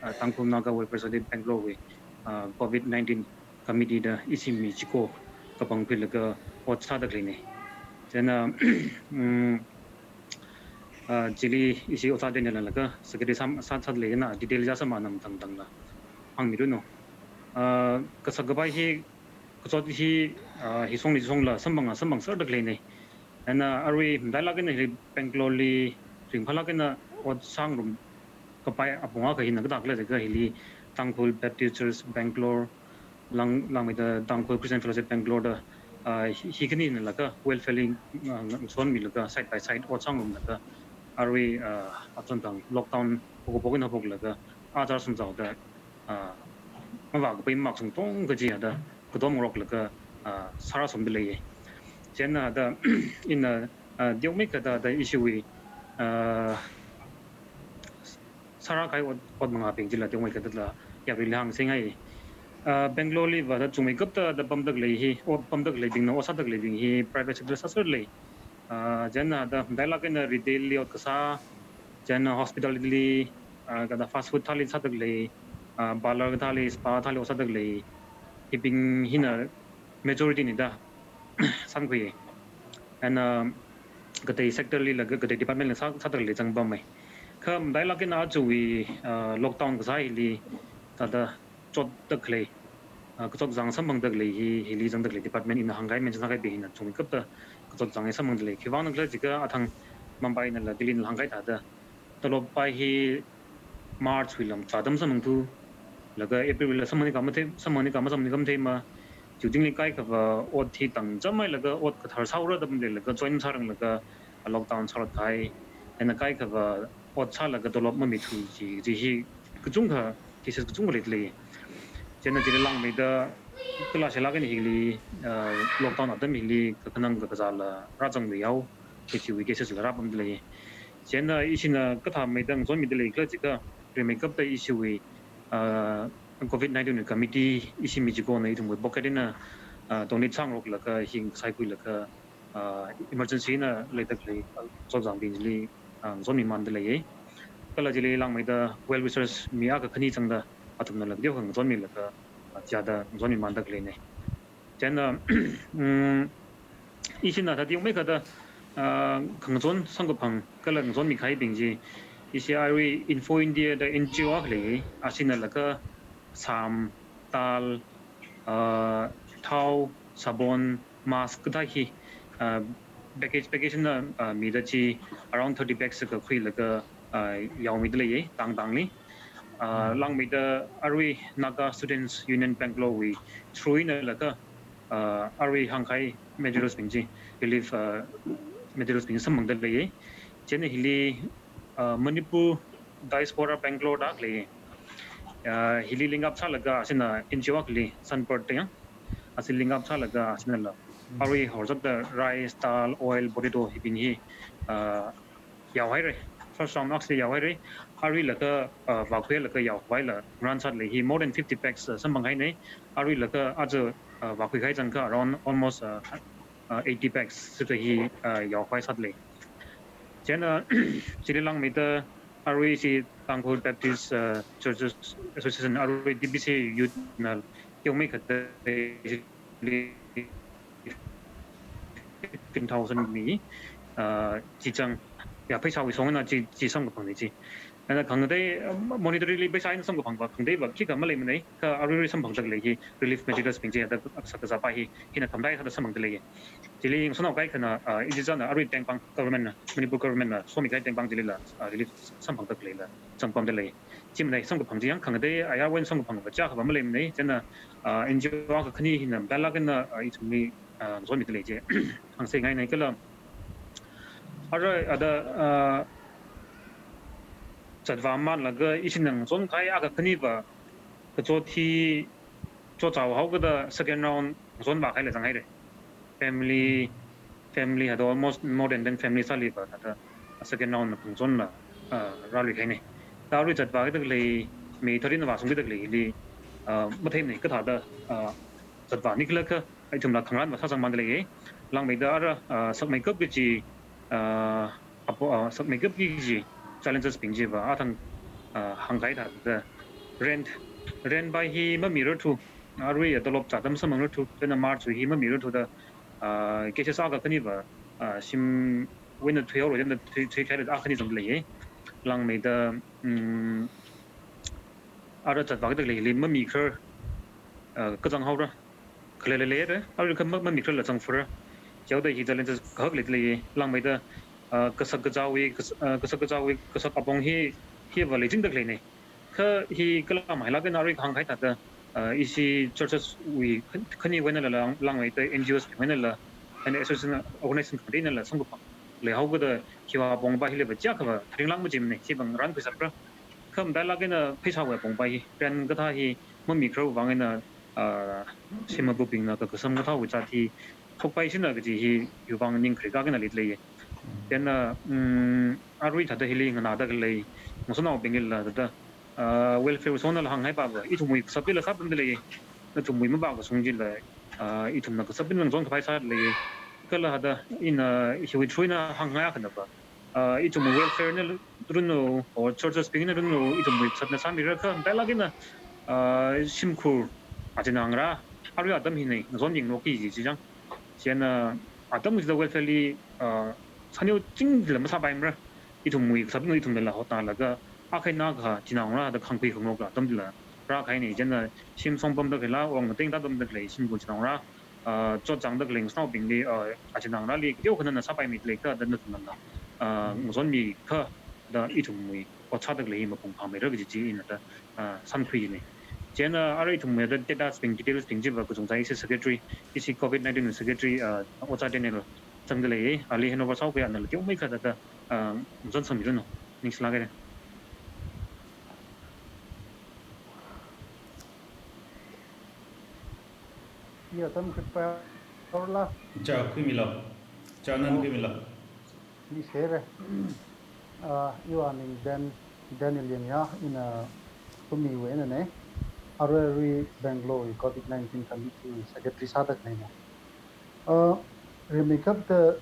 ah, Tangkhul Naga Welfare Society Bangalore wui, ah, covid nineteen committee da ishi mi chiko kapangkhuilaga ot sāda khaleina. Chieina, mm, ah, chili ishi ot sāda nalaga secretary sam, sā, sāda leina detail ja samana matang tangla hāngmi run no. Ah, kasak kapai hi, kachot hi, ah, hi songli songla samphang, samphangserda khaleina. And, uh, arui matailāk eina hili Bangalore li ringphālāk eina ot sāngarum kapai apong akha hina kathākhala jiakha hili Tangkhul Baptist Church Bangalore, lang, langmeida Tangkhul Christian Fellowship Bangalore da, uh, hi, hi khaninalaga welfare li, uh, ngasonmilaga side by side ot sāngarumlaga arui, uh, achontang lockdown haokaphok eina haophoklaga achar sumzaoda, ah, mavākapai mavākashung tong kaji hithāda katom ngaroklaga, ah, sārāsomda leiya. Chieina thāda ina, ah, teomeikha thāda ishiwui, ah, sārākahai ot, ot mangabing chila teomeikha thāda yaruili hāngsingai. Ah, Bangalore li va thāda chungmeikapta thāda pamda khalei hi, ot pamda khaleibingna ot sāda khaleibing hi private sector sāserlei. Ah, chieina thāda matailāk eina retail li ot kasā, chieina hospitality li, ah, kathāda fast food thāli sāda khalei, ah, parlour kathāli, spa thāli ot sāda khalei, hibing hina majority na da sangkhui. And, ah, katei sector lila, ka-, katei department li sā, sāda khalei zangpammei. Kha matailāk eina ajawui, ah, lockdown kasā hili thāda chotda khalei, ah, kachot kazang samphangda khalei hi, hili zangda khalei department ina hāngkahai mention sākahaibing hina chungmeikapta kachot kazang hi samphangda lei. Khiwuivangna khala jiakha athang Mumbai nala Delhi nala hāngkahai thāda, tolop pai hi March wui lam zāda masāmangthu, laga April wui lam samphang nikha mathei, samphang nikha masāmang nikha matheima, chiwui thingli kaikhava ot hi tangchamhailaga ot kathar sāhaora da pamleilaga join sāranglaga lockdown sālot kahai. Chieina kaikhava ot sālaga tolop mamithu chi, chi hi kachungkha, cases kachungkha leilei. Chieina chili langmeida kala shilak eina hili, ah, lockdown atam hili kakhanang kakazāla rāzangluihao, kachiwui cases la rāpamdalei. Chieina ishina kathāmeida ngachonmidalei khala jiakha, rimeikapta ishiwui, ah, covid nineteen wui committee ishi mi chikona ithumwui pocket eina, ah, donate sāngaroklaga hi saikhuilaga, ah, emergency eina leidalei, ah, chotzangbing chili, ah, ngachonmimandalei. Kala chili langmeida well wishers mi akha khani zangda athumnala video kha ngachonmilaga, ah, chiyada ngachonmimandaleina. Chieina, mm, ishina thāda ungmeikha da, ah, khangachon samkaphang kala ngachonmi kahaibing chi, ishi arui Info India da N G O akha lei, asinalaga sam, dal, ah, thao, sabon, mask kathā hi, ah, package, package eina, ah, mida chi around thirty packs kakhuilaga, ah, yaomidalei, tangtangli. Ah, langmeida arui Naga Students Union Bangalore wui through einalaga, ah, arui hāngkahai materials bing chi, relief, ah, materials bing samphangdalei. Chieina hili, ah, Manipur Diaspora Bangalore da lei. Ah, hili link up sālaga, asina N G O akhali Sunbird da yang. Ashi link up sālaga, asinala arui horzakda rice, dal, oil, potato hibing hi, ah, yaohaira. First round akhali yaohaira. Aruilaga, ah, vākhuilaga yaohaila ngarānsālei hi more than fifty packs, ah, samphanghaina. Aruilaga aja, ah, vākhui kahai zangkha around almost, ah, ah, eighty packs sāda hi, ah, yaokhavai sālei. Chieina, chili langmeida arui ishi Tangkhul Baptist, ah, Churches Association, arui T B C youth na ungmeikha da fifteen thousand mi, ah, chi zang, ya, pheisāwui shong eina chi, chi samkaphangna chi. Chieina khangatei, ah, monetarily pheisā eina samkaphangva khangateiva khikha maleimana, kha aruirui samphangdalei hi relief materials bing chi da kasā kasā pai hi, hina khamdai sāda samphangdalei. Chili ngasotnao kaikhana, ah, ichichāna arui tengpāng government na, Manipur government na somikahai tengpāng chilila, ah, relief samphangdaleila zangpamdalei. Chimana samkaphang chi yang khangatei ayarwui eina samkaphangva chiyākhava maleimana, chieina, ah, N G O akha khani hina matailāk eina, ah, ithumli, ah, ngachonmidalei chi hāngsangngaina kala. Ara ada, ah, zatvāmanlaga ishina ngachonkahai akha khaniva kachot hi chotzāhaokida second round ngachonvākahaila zanghaira. Family, family hada almost more than ten family sāliva hada second round na phangchonna, ah, rāluikahaina. Kha arui zatvākidalei, May thirteen vāshungkidalei hili, ah, matheimana kathāda, ah, zatvāni khala kha ithumla khangarānva sāzangmandalei. Langmeida ara, ah, sakmeikap kaji, ah, apo, ah, sakmeikap kaji challenges bing chiva athang, ah, hāngkahai thāda rent, rent pai hi mamirarthu, arui ya tolop zāda masāmangrarthu, chieina March wui hi mamirarthu da, ah, cases akha khaniva, ah, shimwui eina thuihaora chieina thui, thuikahaila akha khani zangdalei. Langmeida, mm, ara zatvākidalei hili mamikharar, ah, kazang haora. Khalei leilei re, arui kha ma, mamikhararla zangfura. Chihaoda hi challenges kahak leidalei, langmeida, ah, kasak kazāwui, kas-, ah, kasak kazāwui, kasak apong hi, hiva leichingdaleina. Kha hi kala mahailāk eina arui hāngkahai thāda, ah, ishi churches wui khan-, khaniwui einala lang, langmeida N G Os wui einala, and association organization khangateinala samkaphang leihaokida hiwui apong pai hiliva chiyākhava tharinglāk majimana, chiva ngarānkhui sāra. Kha matailāk eina pheisāwui apong pai hi, rent kathā hi mamikharar vang eina, ah, shim mabubingna kakasam kathāwui zat hi shokpaishina kaji hi yurvang ning kharikak eina leidalei. Chieina, mm, arui thāda hili nganādalei ngasotnaobinglila thāda, ah, welfare wui shong einala hānghaipava ithumwui kasāplila sāpamdalei. Nathumwui mavākashung chila, ah, ithumna kasāplila ngachonkhavai sādalei. Kala hada ina hiwui through eina hāngngai akhanava, ah, ithumwui welfare na runlu, or churches bingna runlu, ithumwui kasāna sāmirakha, matailāk eina, ah, shimkhur, achinā ngarā, arui atam hina ngachonmingaroki kaji chi chang. Chieina atam chila welfare li, ah, sāneo chingla masāpaimara. Ithumwui kasābingna ithumnala hotnalaga, akha eina akha chinaongarā da khangkhui khangarokla atam chila rākahaina. Chieina shim songpamdakhalei, ong ngatengda pamdakhalei shimkhur chinaongarā, ah, chotzangdakhalei ngasotnaobingli, ah, achinā ngarāli kateokhanana sāpaimidalei kha da nathumnala, ah, ngachonmikha, da ithumwui ot sāda khalei hi mapung phāmeira kaji chi ina da, ah, samkhuini. Chieina arui ithumwui da data bing, details bing chiva kachungkha ishi secretary, ishi COVID nineteen secretary, ah, Ojā Daniel zangda lei, ali handover sāuki, anala teomeikha da, ah, zan sāmiranu, ningshilāk haira. Iya, tam khuipai haorala? Cha, khuimilu. Cha, nana khuimilu. Ningshi haira. Ah, iwui ming Dan, Daniel Yangya, ina Kumi wui einana. Arui arui Bangalore wui COVID nineteen committee wui secretary sāda khaleina. Ah, rimeikapta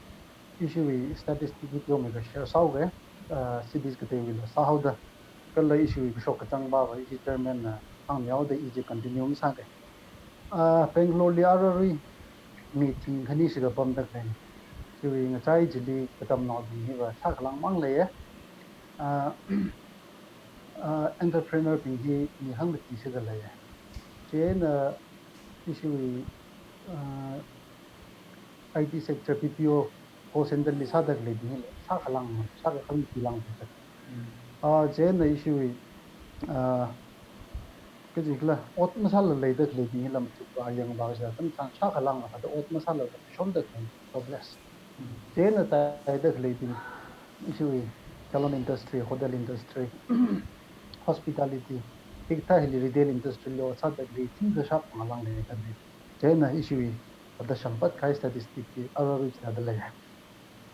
ishiwui statistic hi teomeikha share sāuki, ah, cities kateiwuila sāhaoda. Kala ishiwui kashok kachāng pava ishi chairman na hāngmihaoda ishi continue masāki. Ah, Bangalore li arui arui mi thingkhani shikha pamda khaleina. Chiwui ngachai chili katamnaobing hiva sākhalangmang leiya. Ah, ah, entrepreneur bing hi mi hangmati shikha leiya. Chieina ishiwui, ah, I T sector, B P O, call center li sāda khaleibing hila sākhalang, sākakhamati lang. Mm. Ah, chieina ishiwui, ah, kajikhala, ot masāla leida khaleibing hila machukva yangva sā, tam chang sākhalang, kha da ot masāla shonda khalei jobless. Mm. Chieina tāida khaleibing ishiwui salon industry, hotel industry, hospitality, hikathā hili retail industry li ot sāda khalei thingkha shap ngalang leida khalei. Chieina ishiwui thāda shāngpat kahai statistic hi arui arui chithāda lei.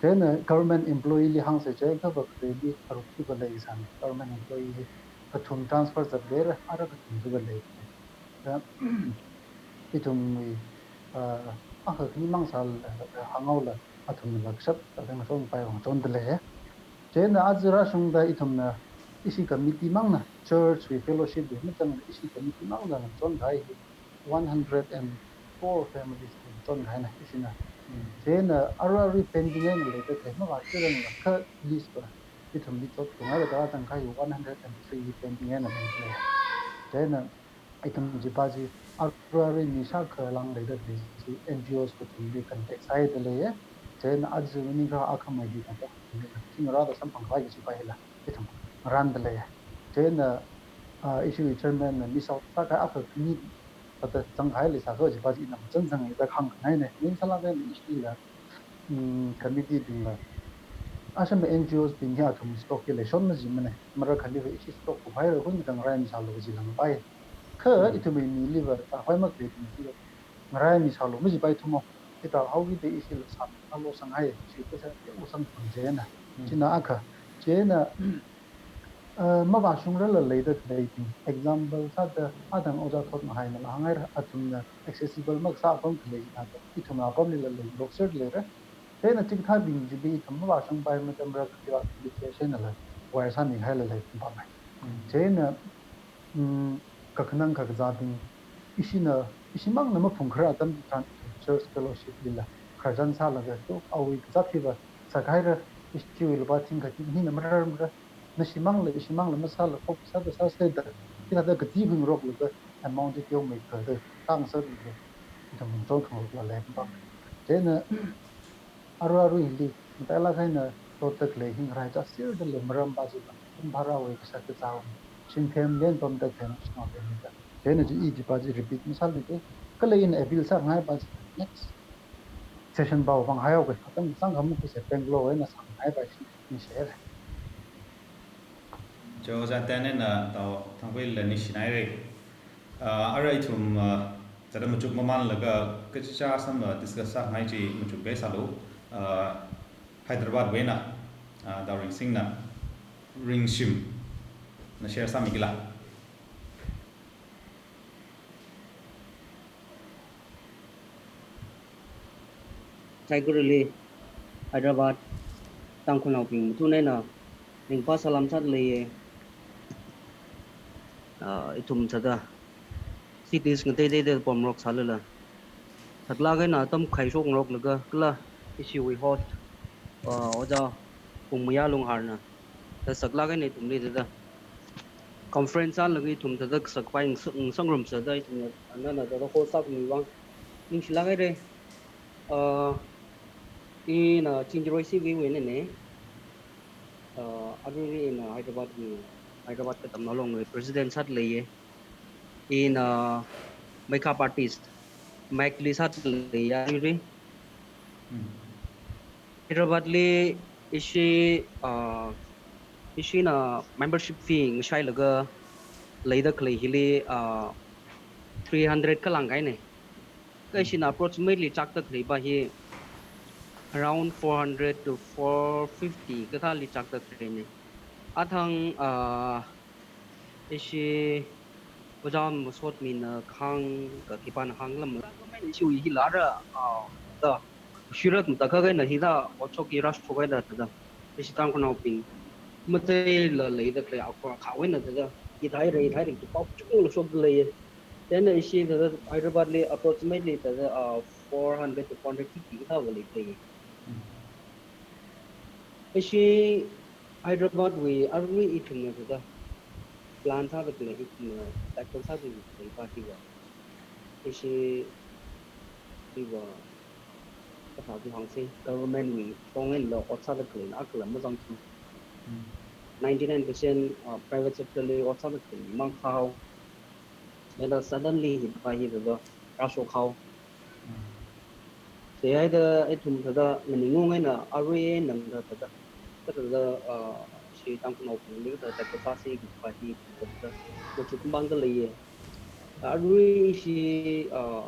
Chieina government employee li hāngsa chiakha va khareli tharuk chiva leisāna. Government employee hi kathum transfer zatda leira, ara kathum chiva lei. Da ithumwui, ah, akha khanimang sāla, ah, hānghaola, athumla kashap, ah, ngachonpai vang chonda lei. Chieina aja rāshungda ithumna ishi committee mangna, church wui fellowship wui mazangla ishi committee mangna ngachonkahai hi one hundred and four families ngachonkahai na ishina. Mm. Chieina arui arui pending eina leida khalei mavāshungrangla kha list va ithumli chotngai da zangkahai one hundred and three pending eina leida lei. Chieina ithum chipa chi arui arui mi shākha lang leida khalei chi N G Os kathumli contact sāda leiya. Chieina aja maningakha akhamei di contact thingrāda samphangkhavai kajipa hila ithum ngarānda leiya. Chieina, ah, ishiwui chairman na miss out sākahai akha khani thāda zangkahai leisākha chipa chi ina machān zangngai da hāngkhangaina. Ningshilāk haira ishila, mm, committee bingla. Asham N G Os bing hi athum stock hi leishon majimana. Marakhali va ishi stock kuphaira, hun khangarā misālu kaji langpai. Kha, mm, ithumwui miliva tākhavai makhalei bing hi ngarā misālu majipai thumo. Hithā haokida ishila sāmi sālu sanghai, ishi pheisā teokha samphang chieina. Mm. China akha, chieina, ah, mavāshungrala leida khaleibing. Example sāda, athang ojā thot mahaina la hānghaira, athumna accessible makasā apam khalei hithāda, ithumwui apamlila lei, lokser leira. Chieina chikathābing chili ithum mavāshungpai matamra katiwa kati chieina la wire sāmihaila leipampai. Mm. Chieina, mm, kakhanang kakazābing, ishina, ishimangna maphungkharā atam chitharan church fellowship lila khararchan sālaga, to, awui kazāt hiva sākhaira, ishiwui lupā thingkha thingkhanina mararmara, nashimangla, ishimangla masāla, khok sāda sāseda, hithāda kaji hungroklaga, amount chi teomeikha da, tāngasakda, ithum chon khangarokla leipam. Chieina, arui arui hili, matailāk eina totda khalei hi ngaraichā sirda lei maram va chiva, kum bharāwui kashak kazāwui, shimkhami lei pamda khalei national lei mida. Chieina chi i chipa chi repeat masāluiki, kala ina appeal sāngaipa chi next session pao vang haihaoki, atam sangkhamukhuisa Bangalore eina sāngaipa chi ningshi haira. Cho, ojā Tan eina tao Thangkhuila ningshina haira. Ah, arui ithum, ah, zada machuk mamānlaga kachichā sam, ah, discuss sāngai chi machukpai sālu, ah, Hyderabad wui eina, ah, Daorengsingna, Ringshimna share sāmikila. Saikora li Hyderabad Tangkhulnaobing mathun eina ringphā salam sāda leiya. Ah, ithum sāda cities ngateiteida pamngarok sālala, saklāk eina atam khaishok ngaroklaga kala ishiwui host, ah, Ojā Pungmayā Lungharna, thāda saklāk eina ithumli thāda conference sālaga ithum thāda kasakpai ngasang-, ngasangrumsa da ithumna, nana thāda host sākhami vang ningshilāk haira. Ah, ina Chingjaroi C V wui einana. Uh, aruirui ina Hyderabad wui, Hyderabad Katamnao Long wui president sāda leiya. Ina makeup artist, Mac li sāda leiya aruirui. Hmm. Hyderabad li ishi, uh, ishina membership fee ngashailaga leida khalei hili, uh, three hundred kalāng kahaina. Kha ishina approximately chakda khaleiva hi around four hundred to four fifty kathāli chakda khaleina. Athang, uh, ishi ojā masot mina kahāng ka khipāna hānglam. Kha government ishiwui hila ara, uh, da shirat mata kha kahaina hithā otshok hi rāshok kahaina thāda. Ishi Tangkhulnaobing matheila leida khalei akhor akhawui eina thāda. Hithāhaira, hithāhaira kaji pao chungla shokda leiya. Chieina ishi thāda Hyderabad li approximately thāda, uh, four hundred to four hundred fifty kathāva leida leiya. Ishi Hyderabad wui aruirui ithumna thāda plan sāda khalei, ithumna tackle sāda khaleiva hiva, ishi hiva kathāda hāngsa, government wui shong einala ot sāda khaleina akhala mazangthu. Hmm. Ninety-nine percent, uh, private sector li ot sāda khaleimang sāhao. Chieina suddenly hiva hi thāda rāshokhao. Hmm. Chihaida ithum thāda nganing ngung eina aruirui eina thāda, thāda, uh, ishi Tangkhulnaobingli thāda tackle sāsi kajiva hi thāda machukmangda leiya. Aruirui ishi, uh,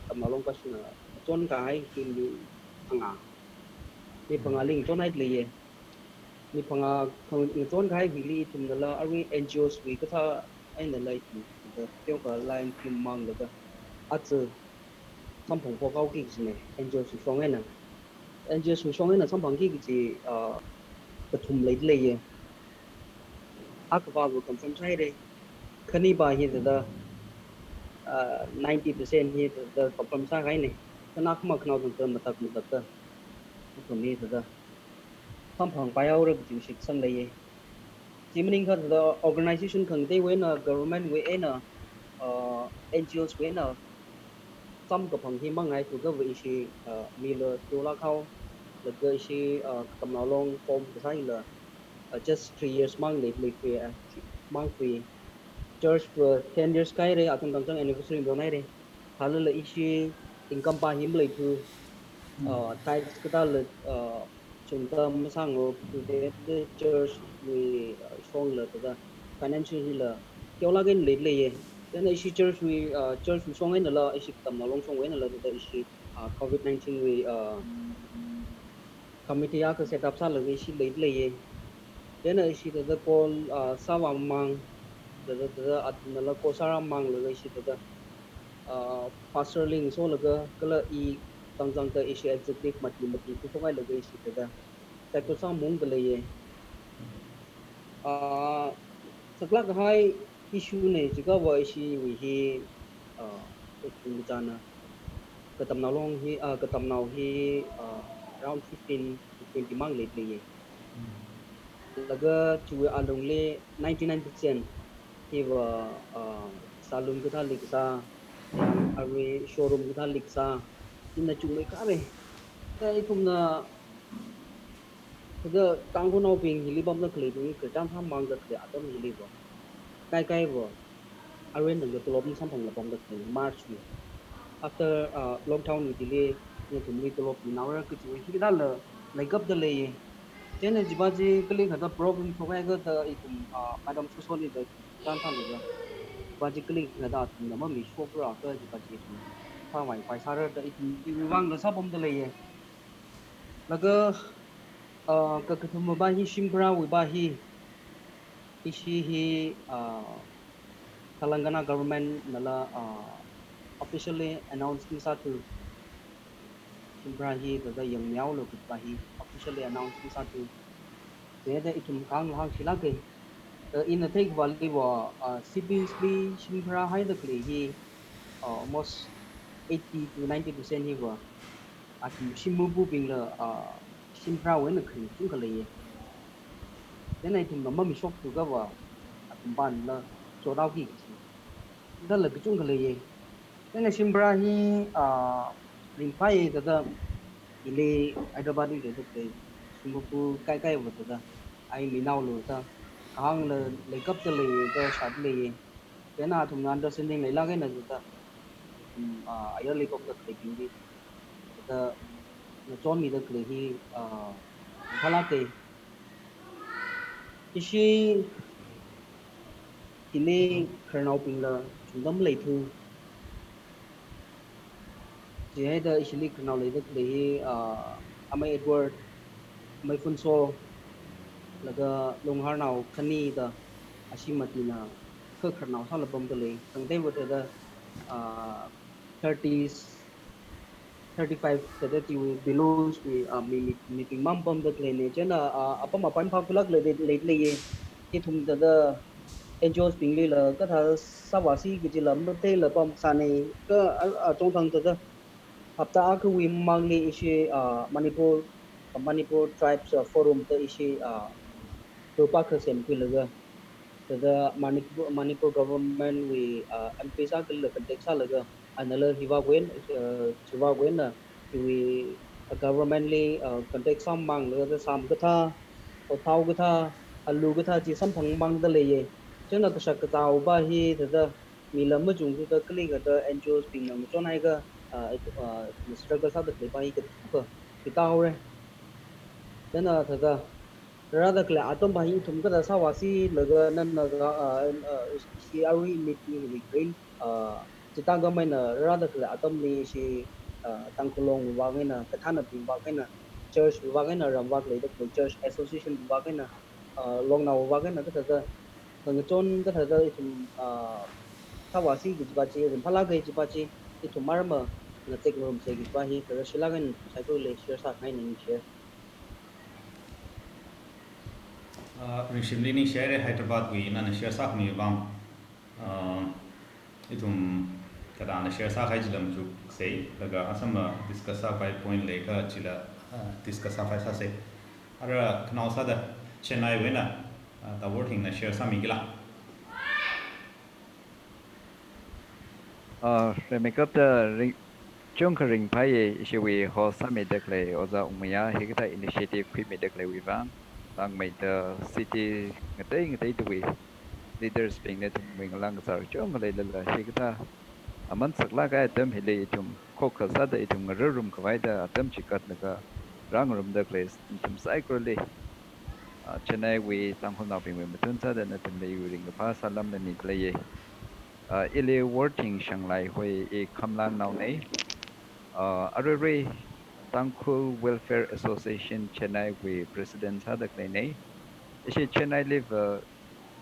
Tamnao Long kashina chon kahai hi mi phangā. Mi phangāli chonhaida leiya. Mi phangā khang chon kahai hili ithumnala aruirui N G Os wui kasā einala ithum thāda teokha line team manglaga aja samphang phokhaoki kajina, N G Os wui shong eina. N G Os wui shong eina samphangki kaji, uh, kathum leida leiya. Akhava confirm sāhaira. Khaniva hi thāda, uh, ninety percent hi thāda confirm sākahaina. Kha akhama khanaoda thāda matak matak thāda, athum hi thāda samphangpai haora kaji shitsang leiya. Chi maningakha thāda organization khangateiwui eina, government wui eina, uh, N G Os wui eina samkaphang hi mangai thuakhava ishi, uh, mila teolāk haolaga ishi, uh, Katamnao Long form kasā hila, uh, just three years mang leida leithui, uh, mang thui. Church va ten years kāhaira, atam tangchang anniversary donhaira. Thālala ishi income va hi maleithu. Hmm. Uh, tithes kathāla, uh, chungda masāngarok, thāda church wui, uh, shongla thāda financial hila teolāk eina leida leiya. Chieina ishi church wui, uh, church wui shong einala, ishi Katamnao Long shong einala thāda ishi, uh, covid nineteen wui, uh, committee akha set up sālaga ishi leida leiya. Chieina ishi thāda call, uh, sāvāmang, thāda, thāda athumnala call sārāmanglaga ishi thāda, uh, pastor li ngasolaga kala i tangchangda ishi executive mati mati khuishok hailaga ishi thāda tackle sāmungda leiya. Uh, saklāk kahai issue na jiakhava ishiwui hi, uh, ithum kachāna Katamnao Long hi, uh, Katamnao hi, uh, around fifteen to twenty mang leida leiya. Laga chiwui alungli ninety-nine percent hiva, uh, salon kathāli kasā, aruirui showroom kathāli kasā, china chungmeikharei. Kha ithumna thāda Tangkhulnaobing hili pamda khaleibing kachān sāmangda khalei atam hiliva, kaikaiva aruirui eina tolop masamphangla pamda khalei March wui. After, uh, lockdown wui chili nathumli tolop minaora kajiwui hi kathāla leikapda leiya. Chieina chiva chi kali kathāda problem shokhai kathāda ithum, uh, Madam Sosoli da chān sālaga, chiva chi kali kathāda athumna mamishokra kajiva chi ithum sāvaipai sāra da ithum chiwui vangla sāpamda leiya. Laga, uh, kakathumava hi shim pharāwuiva hi, ishi hi, uh, Telangana government nala, uh, officially announce masāthu. Shim pharā hi thāda yangmihaolu kajiva hi officially announce masāthu. Chieina ithum kahāng hāngshilāka. Uh, ina theikhavaliva, uh, C P S li shim pharāhaida khalei hi, uh, almost eighty to ninety percent hiva athum shim mapubingla, ah, shim pharāwui eina kharing kachungkha leiya. Chieina ithumna mamishok thuakhava athum vangla chothaoki kaji. Thāla kachungkha leiya. Chieina shim pharā hi, ah, ringphāya thāda ili Hyderabad li thāda khalei shim mapu kaikaiva thāda ai minaolu da, kahāngla leikapta lei da shāda leiya. Chieina athumna understanding leilāk eina da, athum, ah, ayarli pamda khaleibingli da ngachonmida khalei hi, ah, phālāka. Ishi hili khararnaobingla chungda maleithu. Chihaida ishili khararnao leida khalei hi, ah, Amei Edward, Amei Phunso, laga Longharnao khani da, ashi matina kha khararnao sāla pamda lei. Khangateiva thāda, ah, thirties, thirty-five thāda chiwui belows wui, ah, mi, mi, mibingmang pamda khaleina. Chieina, ah, apam apan phākhuilāk lei, lei, leiya. Ithum thāda N G Os binglila kathā sāvāsi kajila matheila pamsāna. Kha, ah, ah, chungthang thāda hapta akhawui mamangli ishi, ah, Manipur, Manipur Tribes, ah, Forum da ishi, ah, group akha semkhuilaga, thāda Manipur, Manipur government wui, ah, M P sākhala contact sālaga, anala hiwui vang, ah, chiwui vang, iwui, ah, government li, ah, contact sāmamanglaga da sam kathā, othao kathā, alu kathā chi samphangmamangda leiya. Chieina kashak kazāva hi thāda mila machungthuda kali kathā N G Os bingna ngachonhaiakha, ah, ah, struggle sāda khaleiva hi kathukha hithāhaora. Chieina thāda rāda khalei atamva hi ithum kathā sāvāsilaga nana, ah, ah, ishi arui meeting hili kharing, ah, chithākhamei eina rāda khalei atamli ishi, ah, Tangkhul Longwui vang eina, kathānabingwui vang eina, church wui vang eina, ramva leida khalei church association wui vang eina, ah, Longnaowui vang eina kathāda, ngachon kathāda ithum, ah, sāvāsi kajiva chi, ringphālāka kajiva chi, ithum marma ngateklumsa kajiva hi, thāda shilāk eina ithum saikorali share sākhangaina, ningshi. Ah, ringshimli ningshihaira Hyderabad wui nana share sākhami vang. Ah, ithum kathāna share sākahai chila machuksei, laga Assam la discuss sākhavai point leikha chila, ah, discuss sākhavai sāsei. Ara khanao sāda Chennai wui eina, ah, Taworthingna share sāmikila. Ah, rimeikapta ring, chungkha ringphāya ishiwui host sāmida khalei Ojā Wungmaya hikathā initiative khuimida khaleiwui vang, langmeida city ngatei ngateidawui leaders bingna ithumwui ngalāng kazār chungkha leilala hikathā aman saklāk kahai atam hili ithum khokkha sāda ithum ngarumkhavai da atam chikatlaga rāngarumda khalei ithum saikorali, ah, Chennai wui Tangkhulnaobingwui matun sāda nathumli ringkaphā salam na mida leiya. Ah, ili Worthing Shanglai hoi, i Khamlangnaona. Ah, aruirui Tangkhul Welfare Association Chennai wui president sāda khaleina. Ishi Chennai liva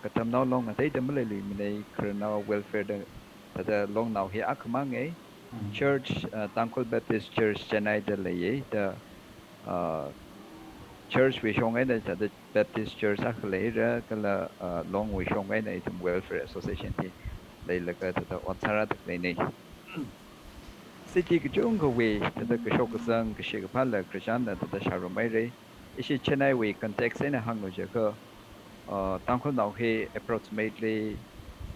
katamnao long ngateida maleiluimana, khararnao welfare da, thāda Longnao hi akhamanga. Mm. Church, ah, Tangkhul Baptist Church Chennai da leiya da, ah, church wui shong eina thāda Baptist Church akha leira, kala, ah, Longwui shong eina ithum Welfare Association hi leilaga thāda ot sārāda khaleina. City kachungkhawui thāda kashok kazang, kashi kaphāla Christian la thāda shārumhaira. Ishi Chennai wui context eina hānglu jiakha, ah, Tangkhulnao hi approximately,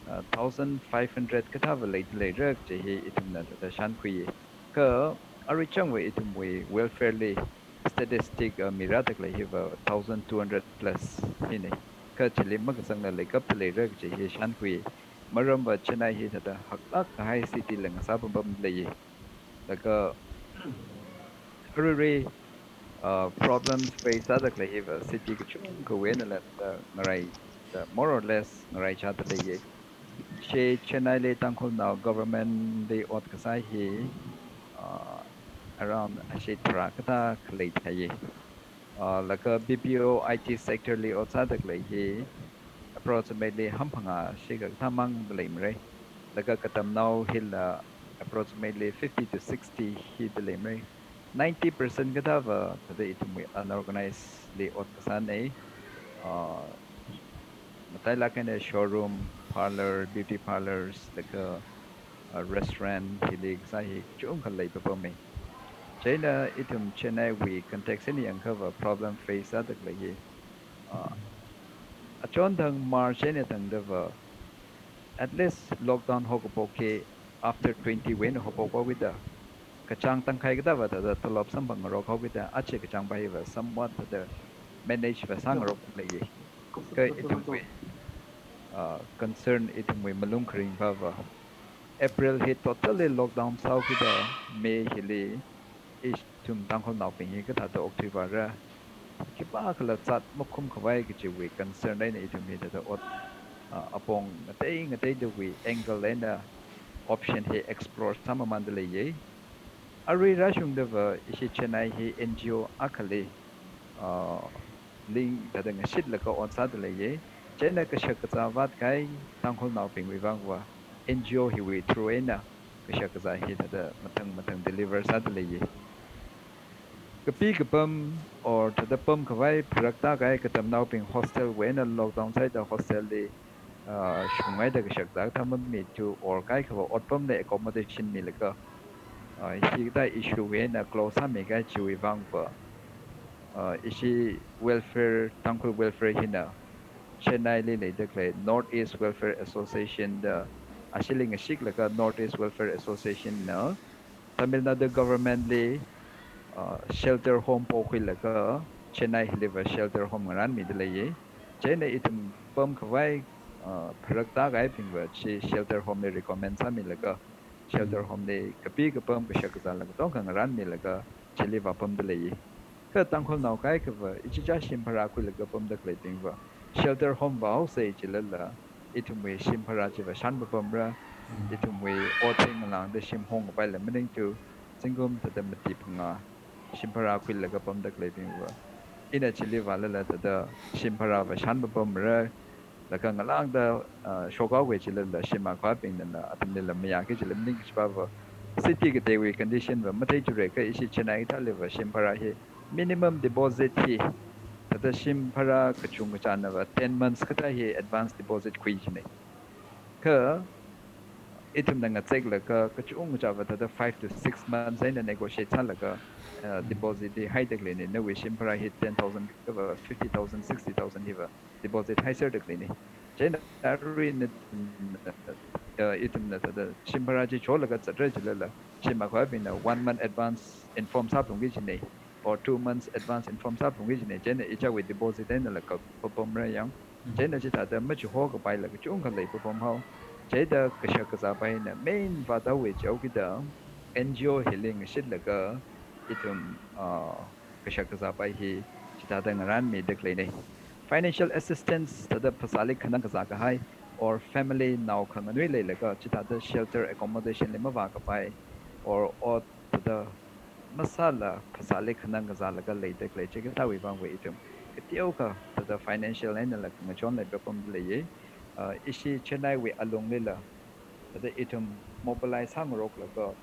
ah, thousand five hundred kathāva leida leira kaji hi ithumna thāda shānkhuiya. Kha arui changva ithumwui welfare li statistic, ah, mirāda khalei hiva thousand two hundred plus hina. Kha chili makazangla leikapta leira kaji hi shānkhui. Maramva Chennai hi thāda haklāk kahai city la ngasā pampam leiya. Laga aruirui, ah, problems face sāda khalei hiva city kachungkhawui einala thāda ngarai, thāda more or less ngaraichāda leiya. Ishi Chennai li Tangkhulnao government li ot kasā hi, ah, around ashi tharā kathā khalei thāya. Ah, laga B P O I T sector li ot sāda khalei hi approximately hamphangā shikha kathāmang da leimara. Laga katamnao hila approximately fifty to sixty hi da leimara. Ninety percent kathāva thāda ithumwui unorganized li ot kasāna. Ah, matailāk eina showroom, parlour, beauty parlours, laga, ah, restaurant hili kasā hi kachungkha lei papama. Chieina ithum Chennai wui context eina yangkhava problem face sāda khalei hi, ah, achonthang March eina tangdava, at least lockdown haokaphok hi after twenty wui eina haophok haokida, kachāng tangkhai kathāva thāda tolop samphang ngarok haokida, aja kachāngva hiva somewhat thāda manage va sāngarok leiya. Kha ithumwui, uh, concern ithumwui malung kharing va va April hi totally lockdown sāhaokida May hili ithum Tangkhulnaobing hi kathāda okthui vāra, khipākhala zat makhum khavai kajiwui concern eina ithum hithāda ot, uh, apong ngatei ngateidawui angle eina option hi explore sāmamānda leiya. Arui rāshungda va ishi Chennai hi N G O akhali, uh, link thāda ngashitlaga ot sāda leiya. Chieina kashak kazā vātkahai Tangkhulnaobingwui vang va N G O hiwui through eina kashak kazā hi thāda mathang mathang deliver sāda leiya. Kapi kapam or thāda pam khavai pharaktākahai katamnaobing hostel wui eina lockdown sāhaida hostel li, uh, shunghaida kashak kazā kathā mamithu or kaikhava otpamli accommodation milaga, uh, hikathā issue wui eina close sāmikahai chiwui vang va, uh, ishi welfare, Tangkhul welfare hina Chennai li leida khalei North East Welfare Association da, ashili ngashiklaga North East Welfare Association na Tamil Nadu government li, uh, shelter home pokhuilaga Chennai hili va shelter home ngarānmida leiya. Chieina ithum pam khavai, uh, pharaktākahaibing va chi shelter home li recommend sāmilaga, shelter home li kapi kapam kashak kazāla katonga ngarānmilaga chili vāpamda leiya. Kha Tangkhulnao kaikhava ichicha shim bhara khuilaga pamda khaleibing va shelter home vāhaosa chilala, ithumwui shim bhara chi va shān papamra, ithumwui ot hi ngalāngda shim hongkapaila maningthu, zingkum thāda mati phangā shim bhara khuilaga pamda khaleibing va, ina chili vālala thāda shim bhara va shān papamra, laga ngalāngda, uh, shokhaowa chilala shim akhavabingnala athumlila mayāki chila maning kajipa va, city kateiwui condition va matheithura. Kha ishi Chennai kathāli va shim bhara hi minimum deposit hi thāda shim bhara kachungkachāna va ten months kathā hi advance deposit khui jina. Kha ithumna ngazeklaga kachungkachā va thāda five to six months eina negotiate sālaga, uh, deposit hi haida khaleina, nawui shim bhara hi ten thousand kava fifty thousand, sixty thousand hi va deposit haiserda khaleina. Chieina arui ithumna, uh, ithumna thāda shim bhara chi cholaga zatra chilala shim akhavabingna one month advance inform sāphalungki jina, or two months advance inform sāphalungki jina. Chieina ichāwui deposit einala kap papamra yang. Chieina chithāda machiho kapaila kachungkha lei papamhao. Chieina kashak kazāpa hina main vāthaowa jihaokida N G O hili ngashitlaga ithum, uh, kashak kazāpa hi chithāda ngarānmida khaleina. Financial assistance thāda phasāli khanang kazā kahai or family nao khanganui leilaga chithāda shelter accommodation li mavākapai or ot thāda masāla phasāli khanang kazālaga leida khalei chikathāwui vang va ithum kateokha thāda financial einala khangachon lei papamda leiya. Uh, ishi Chennai wui alunglila thāda ithum mobilize sāngaroklaga,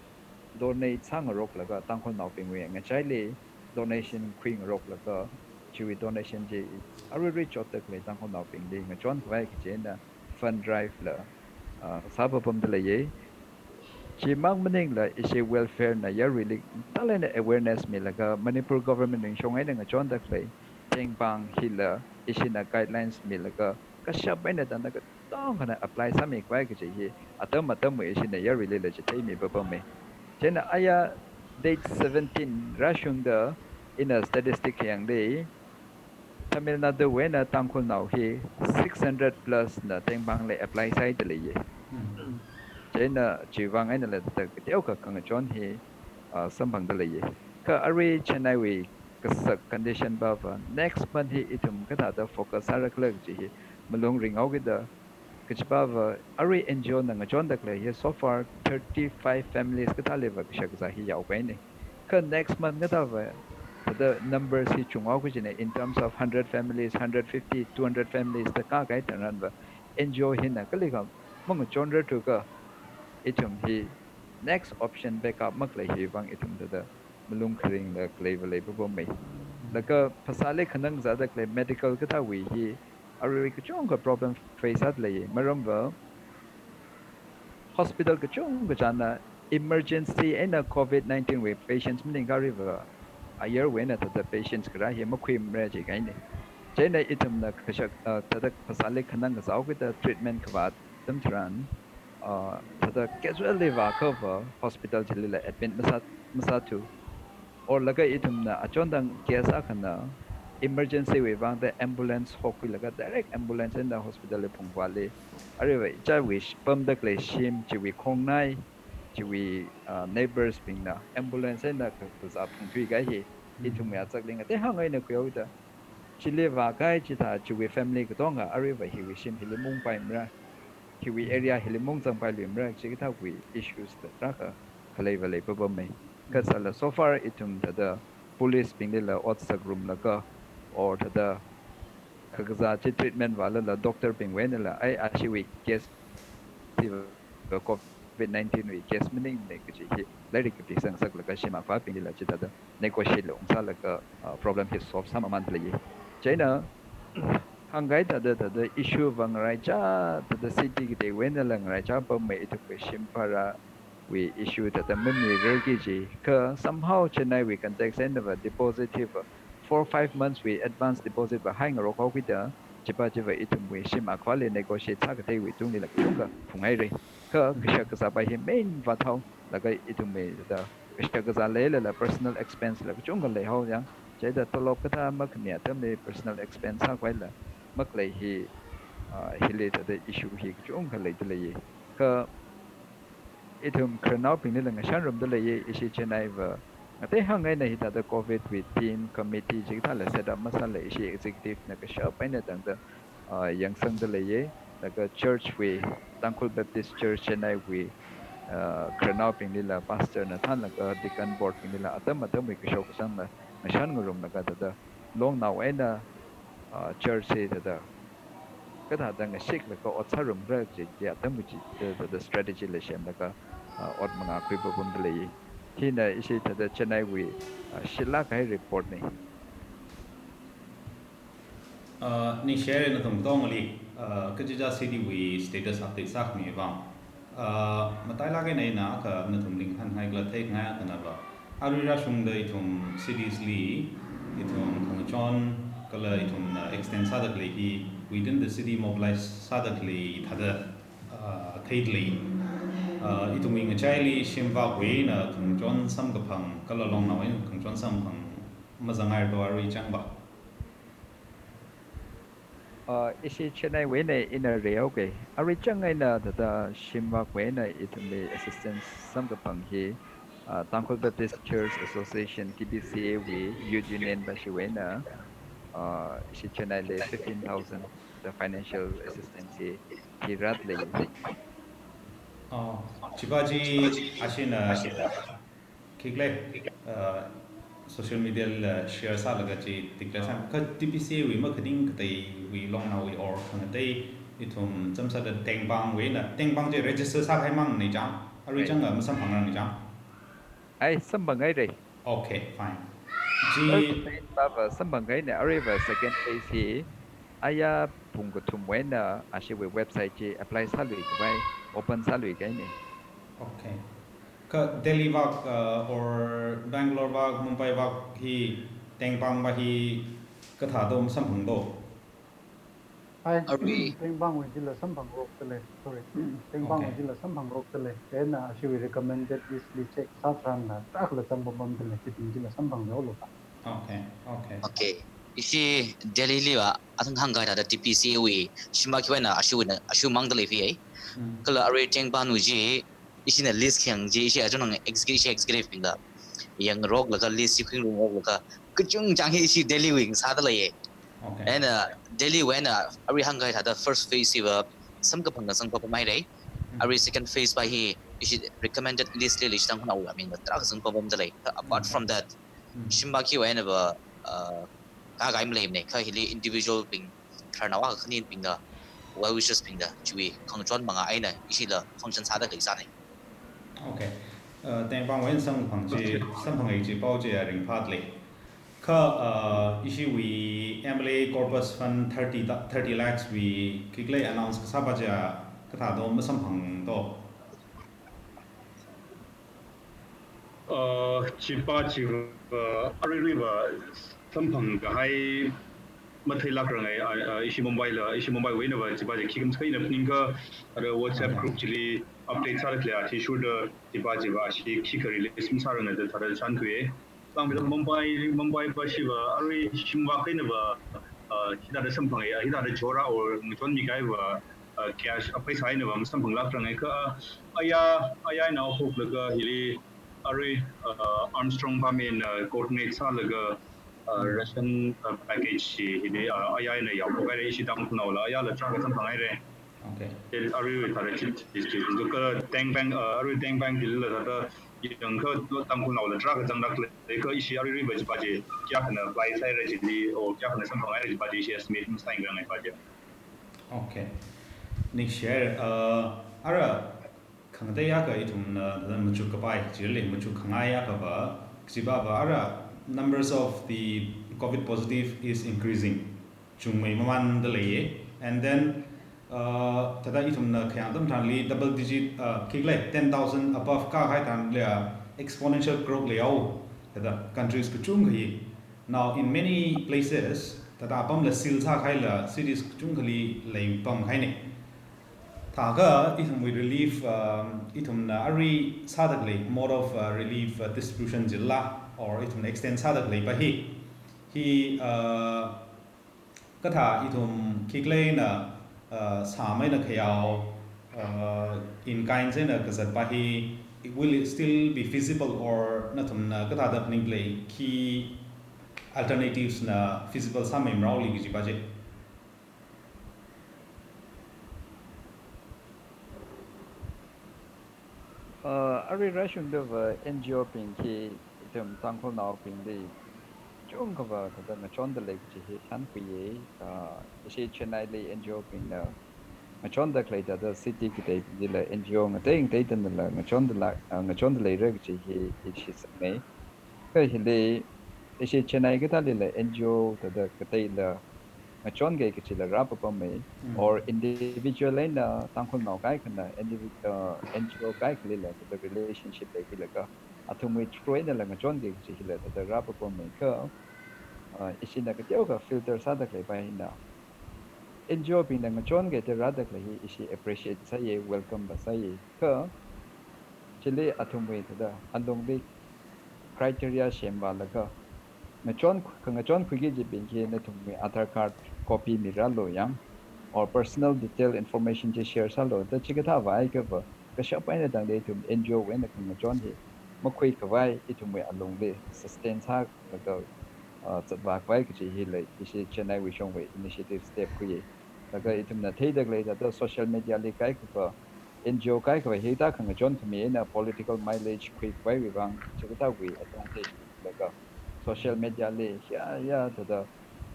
donate sāngaroklaga, Tangkhulnaobingwui ngachaili donation khuingaroklaga, chiwui donation chi aruirui chotda khalei Tangkhulnaobingli ngachon khavai kaji eina fund drive la, uh, sā papamda leiya. Chimang maningla ishi welfare na yaruili talent awareness milaga Manipur government ringshong eina ngachonda khalei tengpang hila ishina guidelines milaga kashap eina tangda katongkhana apply sāmi khavai kaji hi atam atamwui ishina yaruilila chitheimi papama. Chieina aya date seventeen rāshungda ina statistic yangda Tamil Nadu wui eina Tangkhulnao hi six hundred plus na tengpangli apply sāhaida leiya. Chieina chiwui vang einala thāda kateokha khangachon hi, ah, samphangda leiya. Kha arui Chennai wui kasak condition pa va next month hi ithum kathāda focus sāra khala kaji hi malung ringhaokida kajipa va arui N G O na ngachonda khalei hi so far thirty-five families kathāli va kashak kazā hi yaokahaina. Kha next month kathā va thāda numbers hi chunghaoki jina, in terms of hundred families, hundred fifty, two hundred families da kākahai tharan va N G O hina kalikha mangachonrarthu kha ithum hi next option backup makhalei hiwui vang ithum thāda malung kharingla khalei va lei papama. Laga phasāli khanang kazāda khalei medical kathāwui hi arui kachungkha problem face sāda leiya. Maram va hospital kachungkachāna emergency eina covid nineteen wui patients maningkha arui va ayarwui eina thāda patients kharā hi makhuimara jikahaina. Chieina ithumna kashak, ah, thāda phasāli khanang kazāhaokida treatment kavā atam tharan, ah, thāda casual li vākha va hospital chilila admit masā, masāthu. Or laga ithumna achondang case akhana emergency wui vangda ambulance hokhuilaga direct ambulance eina hospital li phungvāli. Aruiva ichāwui sh-, pamda khalei shim chiwui khongnai, chiwui, uh, neighbors bingna ambulance eina ka-, kazā phungthuikahai hi, ithumwui atsakli ngatei hāngngaina khuihaoda. Chili vākahai chithā chiwui family katonga aruiva hiwui shim hili mungpaimara, hiwui area hili mungzangpailuimara, chikathāwui issues la tarākha khaleiva leipapamei. Kha sāla so far ithum thāda police binglila ot sāngarumlaga, or thāda kakazā chi treatment vālala doctor bingwui einala, ai, ashiwui case hiva covid nineteen wui case maningmana kaji hi lairik kapi sāngasaklaga shim akhavā binglila chithāda negotiate la ungsālaga, uh, problem hi solve sāmamānda leiya. Chieina hāngkahai thāda, thāda issue va ngaraichā, thāda city kateiwui einala ngaraichā pammei, ithumwui shim bharāwui issue thāda manuirarki kaji. Kha somehow Chennaiwui context einava deposit hiva four five months wui advance deposit va haingarok haokida, chipā chiva ithumwui shim akhavāli negotiate sākatheiwui tunglila kachungkha phunghaira. Kha kashak kazāpa hi main vāthaolaga ithumwui thāda kashak kazā leilala personal expense la kachungkha leihaoya. Chieina tolop kathā makhami atamli personal expense sākhavai la makhalei hi, ah, hili thāda issue hi kachungkha leida leiya. Kha ithum khararnaobinglila ngashan ngarumda leiya, ishi Chennai va ngatei hāngngaina hithāda covid wui team committee chikathāla set up masāla ishi executive na kashap eina tangda, ah, yangsangda leiya. Laga church wui, Tangkhul Baptist Church Chennai wui, ah, khararnaobinglila pastor na thānlaga deacon board binglila atam atamwui kashok kashangla ngashan ngarumlaga thāda longnao eina, ah, church hi thāda kathāda ngashiklaga ot sārumra kaji, chi atamwui chi, thāda, thāda strategy la semlaga, ah, ot mangā khuipapamda leiya. Hina ishi thāda Chennaiwui, ah, shilāk kahai report na. Uh, ningshire nathum katongali, uh, kachichā city wui status update sākhami vang. Uh, matailāk eina ina kha nathumli ngahānkhala theikhangai akhanava, arui rāshungda ithum cities li, ithum khangachon kala ithumna extend sāda khalei hi, within the city mobilize sāda khalei thāda, uh, theida lei. Uh, ithumwui ngachaili shimvākwui eina khangachon samkaphang kala longnao eina khangachon samphang mazangngaira do arui changva. Uh, ishi Chennaiwui eina ina reihaoki. Arui chang eina thāda shimvākwui eina ithumli assistance samkaphang hi, uh, Tangkhul Baptist Church Association, T B C A wui Youth Union pa shiwui eina, uh, ishi Chennaili fifteen thousand the financial assistance hi, hi rāda lei. Oh, chipa chi ashina khikhalei, uh, social media la share sālaga chi declare sā. Kha T B C A wui makhaning kateiwui longnaowui or khangatei ithum chāmsāda Tengpangwui eina, Tengpang chi register sākahai mangna chang, arui chang masamphangrangna chang. Ai, samphanghaira. Okay, fine. Chi first phase pava samphanghaina, aruiva second phase hi aya pung kathumwui eina ashiwui website chi apply sāluikhavai open sāluikahaina. Okay. Kha Delhi vak, uh, or Bangalore vak, Mumbai vak hi Tengpang va hi kathāda masamphangdo? Ai, arui Tengpangwui chila samphangrokta lei, sorry. Tengpangwui Okay. chila samphangrokta lei. Chieina ashiwui recommended list li check sātharanna, tarākhala chāmpapamda lei, chibing chila samphanghaolu pa. Okay, okay. Okay. Ishi Delhi liva athang hāngkahai thāda T B C A wui shimvākhiwui eina ashiwui eina, ashiwui mangda lei fi ai. Hmm. Kala arui Tengpangwui chi ishina list khayang chi, ishi achunang execu-, ishi executive bingla yangroklaga list chi khuingaroklaga kachungchang hi ishi Delhiwui ngasāda leiya. Okay. Eina Delhiwui eina arui hāngkahai thāda first phase hiva samkaphang kasang papamhaira. Hmm. Arui second phase pa hi ishi recommended list li ishi Tangkhulnao aming tarākha zangpapamda lei. Apart Okay. from that, Hmm. shimvākhiwui einava, uh, kakā maleimana, kha hili individual bing, khararnao akha khaninibingda, well wishers bingda, chiwui khangachon manga eina ishila function sāda khalei sāna. Okay. Uh, Tengpangwui eina samphang chi, samphanghai chi pao chi ringphāda lei. Kha, uh, ishiwui M L A corpus fund thirty ta-, thirty lakhs wui khikhalei announce kasāpa chi kathāda masamphangdo? Uh, chipa chiva, uh, aruiruiva samphangkahai matheilākranga, uh, uh, ishi Mumbaila, ishi Mumbaiwui einava chipa chi khi khamsakha ina phaningkha, ara WhatsApp Okay. group chili update sālaga athishurda chipa chiva ashi khikha release masāranga da thāda shānkhuiya. Tangmida Mumbai, Mumbai va shiva, arui shimvak kahaina va, uh, hithāda samphang, uh, hithāda chora or ngachonmi kahai va, uh, cash a paisa eina va masamphanglākranga kha, uh, aya, aya eina hokhlaga hili, arui, uh, Armstrong pamina, uh, coordinate sālaga, uh, ration, uh, package hi hili, uh, aya eina yaophok haira, ishi Tangkhulnaola ayala tarākha samphang haira. Okay. Arui thāda chi, chi, chi, chi, kha Tengpeng, uh, arui Tengpeng chilila thāda yangkha Tangkhulnaola tarākha zanglaga lei kha ishi aruiruiva chiva chi kayākhana apply sāhaira chili, or kayākhana samphang haira chiva chi ishi estimate masāngaranga chiva chi. Okay. Ningshi haira, uh, ara khangatei akha ithumna thāda machukkapai, chili machukkhangaiya kha va, kajiva va ara numbers of the COVID positive is increasing. Chungmei mamānda leiya. And then, uh, thāda ithumna khayang atam tharanli double digit, uh, khikhala ten thousand above kahai tharanli, uh, exponential growth leihao, thāda countries kachungkha hi. Now, in many places, thāda apamla seal sākahaila cities kachungkhali leipamkahaina. Thākha ithumwui relief, um, ithumna arui sādakhalei mode of, uh, relief, uh, distribution chila, or ithumna extend sādakhaleiva hi, hi, uh, kathā ithum khikhala eina, uh, sāmeina khayao, uh, in kind eina kazatva hi, will it still be feasible or nathumna kathāda phaninglei, khi alternatives na feasible sāmeimaraoli kajiva chi? Uh, arui rāshungda va N G O bing hi ithum Tangkhulnaobingli chungkhava thāda ngachonda lei kaji hi shānkhuiya. Uh, ishi Chennai li N G O bingna ngachonda khalei thāda city kateilila N G O ngatei ngatei tanala ngachonda la, uh, ngachonda leira kaji hi ishi sāngai. Kha hili ishi Chennai kathālila N G O thāda kateila ngachonga kajila rāpapamma, or individual eina Tangkhulnao kaikhana indivi-, uh, N G O kaikhalila thāda relationship leikhuilaga athumwui through einala ngachonga kaji hila thāda rāpapamma kha, uh, ishina kateokha filter sāda khaleiva hina N G O bingna ngachonga da rāda khalei hi ishi appreciate sāya, welcome va sāya. Kha chili athumwui thāda alungli criteria semvālaga, ngachon, khangachonkhui kajibing hi nathumwui Aadhaar card copy mirālu yang, or personal detail information chi share sālu da chikathā vāhaiakha va, kashap eina tangda ithum N G O wui eina khangachon hi makhuikhavai ithumwui alungli sustain sālaga, uh, zatvākhavai kaji hila ishi Chennai wui shongwui initiative step khuiya. Laga ithumna theida khalei thāda social media li kaikhava, N G O kaikhava hithā khangachon khami eina political mileage khuikhavaiwui vang chikathāwui advantage laga social media li hiya hiya thāda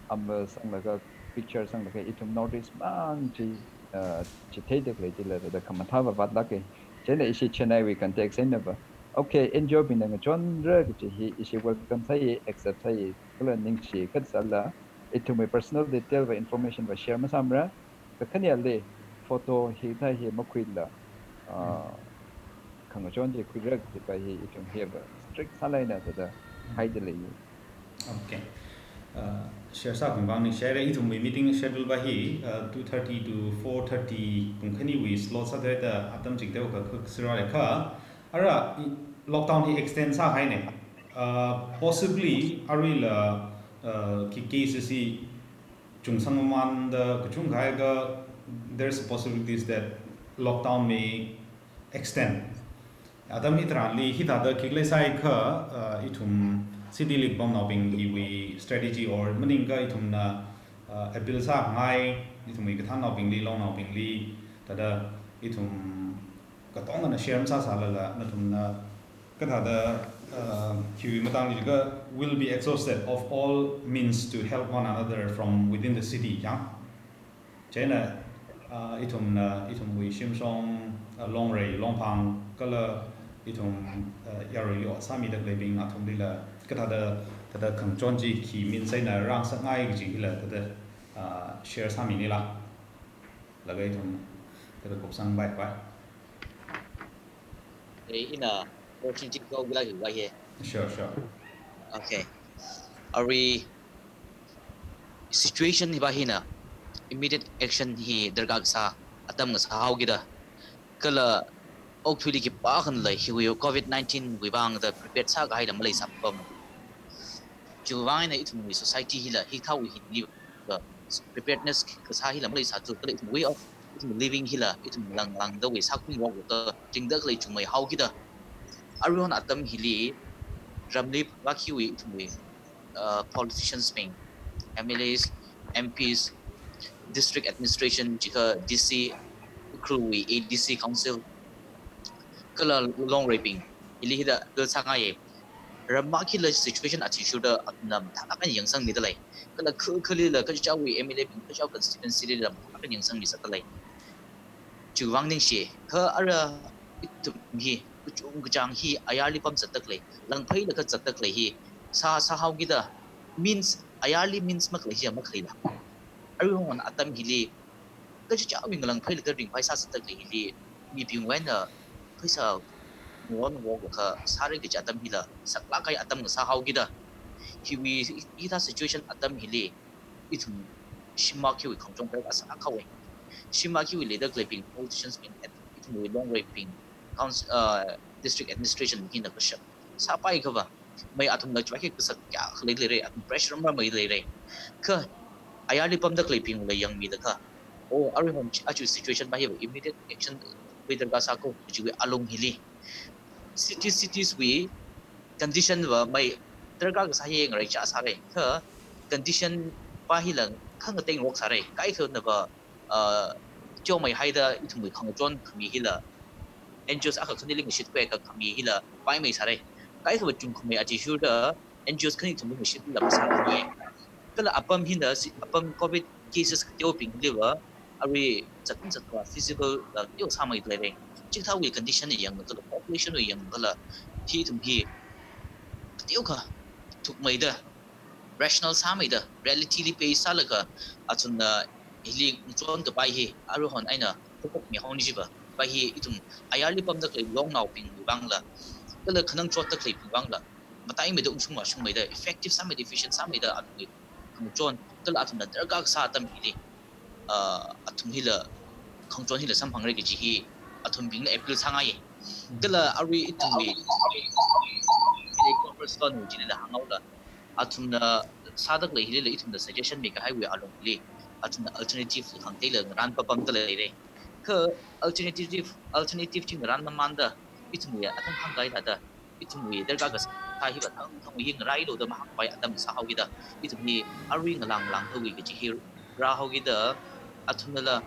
amal sanglaga, picture sanglaga ithum North East mang chi, uh, chitheida khalei chila thāda khamathā vāvatlāka. Chieina ishi Chennai wui context einava, okay, N G O bingna ngachonra kaji hi ishi welcome sāya, accept sāya, kala ningshi kha sālala ithumwui personal detail va information va share masāmara, kakhaneli photo hithā hi makhuila, ah, khangachon chi khuira kajiva hi ithum hiva strict sālāk eina thāda haida lei. Okay. Uh, share sākhavai vang ningshi haira, ithumwui meeting schedule va hi, uh, two thirty to four thirty pung khaniwui slot sāda, atam chingteo kha, kha sirale kha. Ara i, lockdown hi extend sāhaina. Uh, possibly aruila, uh, khi cases hi chungsang mamānda kachungkha haiakha, there's possibilities that lockdown may extend. Atam hitharanli hithāda khikhala sāhaiakha, uh, ithum city li kapamnaobingwui strategy or maningakha ithumna, uh, appeal sāngai, ithumwui kathānnaobingli, longnaobingli, thāda ithum katongana share masāsālala, nathumna kathāda, uh, hiwui matangli kha will be exhausted of all means to help one another from within the city, yang. Chieina, uh, ithumna, ithumwui shimshong, uh, Longrei, Longphang, kala ithum, uh, yaruili ot sāmida khaleibing athumlila, kathāda, thāda khangachon chi khi means eina rāngasakngai kaji hila, thāda, uh, share sāminila. Laga ithum, thāda kupsang bai bai. Eh, ina, question chi kaoki lagi bai he. Sure, sure. Okay. Arui situation hiva hina, immediate action hi darkar kasā atam kasā haokida. Kala okathuili khipākhanala hiwui COVID nineteen wui vangda prepared sākahaila maleisāpam. Chiwui vang eina ithumwui society hila hikathāwui hili va preparedness kasā hila maleisāthu, kala ithum way of ithum living hila ithum langlangdawui sākhuingarokta ringda khalei chungmei haokida, aruihon atam hili ramli phalākkhuiwui ithumwui, uh, politicians bing, M L As, M Ps, district administration, chikha D C, Ukhrulwui A D C council, kala Longreibing hili hithāda appeal sāngaiya. Ram akhali situation athishurda athumna mathālāk eina yangsangmida lei. Kala kha khalila kachichāwui M L A bing kachichā constituency lila mathālāk eina yangsangmi sāda lei. Chiwui vang ningshi, kha ara ithum hi, kachungkachāng hi ayarli pamzatda khalei, langphailaga zatda khalei hi sā sāhaokida, means, ayarli means makhalei hi makhaleila. Aruihon atam hili kachichāwui ngalāngphailaga ringphai sāzatda khalei hili mibingwui eina pheisā ngon ngok kha sāra kaji atam hila saklāk kahai atam ngasā haokida, hiwui hithā situation atam hili ithum shim akhawui khangachon kharā sālāk haowa. Shim akhawui leida khaleibing, politicians bing, ithumwui Longreibing, council, uh, district administration hina kashap sāpaiakhava, mei athumla chiwui khi kasak kayākha leilei, athum pressure maram leilei. Kha ayarli pamda khaleibingla yangmilaga, oh, aruihon chi-, aja situation va hiva immediate action khuida kasā ko, chiwui alung hili, cities, cities wui condition va mei darkar kasā hi ngaraichā sāra. Kha condition va hila khangateingarok sāra. Kaikhana va, uh, chomei haida ithumwui khangachon khami hila N G Os akha khanili ngashit khuiakha khami hila paimei sāra. Kaikha va chungkhamei athishurda N G Os khani ithumli ngashitla masākhami. Kala apam hina si-, apam covid cases kateobing hiliva arui zatun zatvā feasible la kateo sāmeida leira. Chikathāwui condition yangkhala, population wui yangkhala, hi ithum hi kateokha thukmeida, rational sāmeida, reality li base sālaga athumna hili ngachon kapai hi aruihon eina phokphokmi haowa. Chiva va hi ithum ayarli pamda khalei longnaobingwui vangla, kala khanang chotda khaleibing vangla, mataimeida ungshung vāshungmeida, effective sāmeida, efficient sāmeida athumwui khangachon kala athumna darkar kasā atam hili, uh, athum hila khangachon hila samphangra kaji hi athumbingli appeal sāngaiya. Kala arui ithumwui Congress lo nu chilila hānghaoda, athumna sāda khalei hilila ithumna suggestion mikahaiwui alungli athumna alternative khangateila ngarān papamda leira. Kha alternative, alternative chi ngarān mamānda ithumwui atam hāngkahai thāda, ithumwui darkar kasā hiva thangthangwui hi ngarailu da mahāngpai atam sāhaokida, ithum hi arui ngalāng ngalāngdawui kaji hi rāhaokida, athumnala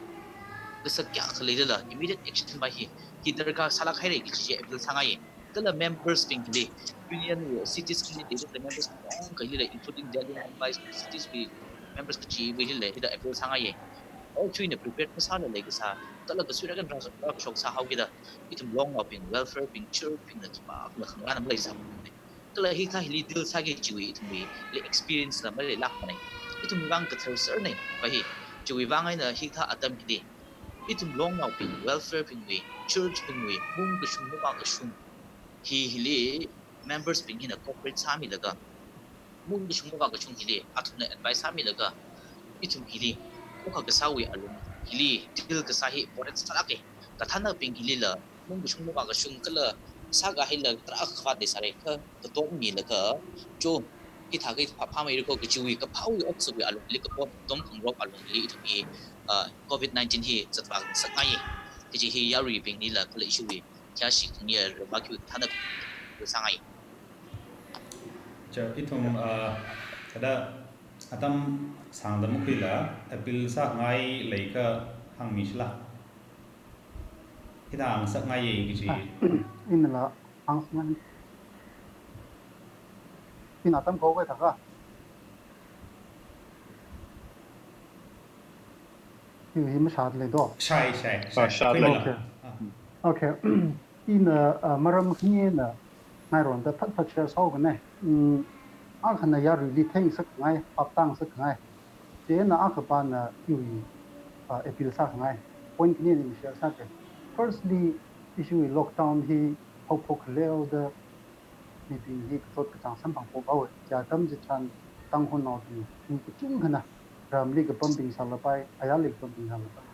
kasak kayākha leilala immediate action va hi, hi darkar sālāk haira kaji hi appeal sāngaiya. Kala members bing hili, union wui, cities committee wui members bing tongkha hilila, including Delhi, Mumbai cities wui members kachiwui hila hithāda appeal sāngaiya. All three na prepared masāla leikasā, kala kasuira kan rāshok sāhaokida, ithum longnaobing, welfare bing, church bingna khipākhala khangarān maleisāmana. Kala hikathā hili deal sāki kajiwui ithumwui le experience la maleilākmana. Ithum vang kathar sārna va hi. Chiwui vang eina hikathā atam hili ithum longnaobing, welfare bingwui, church bingwui mung kashung, mavā kashung hi hili members bing hina cooperate sāmilaga, mung kashung, mavā kashung hili athumna advice sāmilaga, ithum hili okha kasāwui alung hili deal kasā hi important sālāka. Kathānabing hilila mung kashung, mavā kashung kala sākahaila tarākha khavāt leisāra, kha katom milaga, cho, hithākha phā, phāmeira ko kajiwui kaphāwui okathuiwui alungli, katom, tom khangarok alungli ithum hi, uh, covid nineteen hi zatvā ngasakngai kaji hi yaruibinglila kala ishiwui khayāshi khangayā ram akhawui kathāna sāngai. Cha, ithum, uh, kada atam sāngda makhuila appeal sāngai leikha hāngmi shila. Hithā ngasakngaiya kaji. Ah, inala hāngsāngai. Ina atam kho kha thākha. Hi, hi mashāda leido. Shai, shai, ah, shai. Shai. Khuimila. Okay. Ah. Okay. Ina, uh, maram khani eina ngaironda phat phat share sāhaokana. Mm, akhana yaruili theingasakngai, phaptāngasakngai. Chieina akhapana iwui, uh, appeal sākhangai. Point khani eina share sāke. Firstly, ishiwui lockdown hi haophok khaleoda mibing hi kachot kachāng samphang phok haowa. Chi atam chitharan Tangkhulnaobing mi kachungkhana ramli kapambing sālapai, ayarli kapambing sālapai.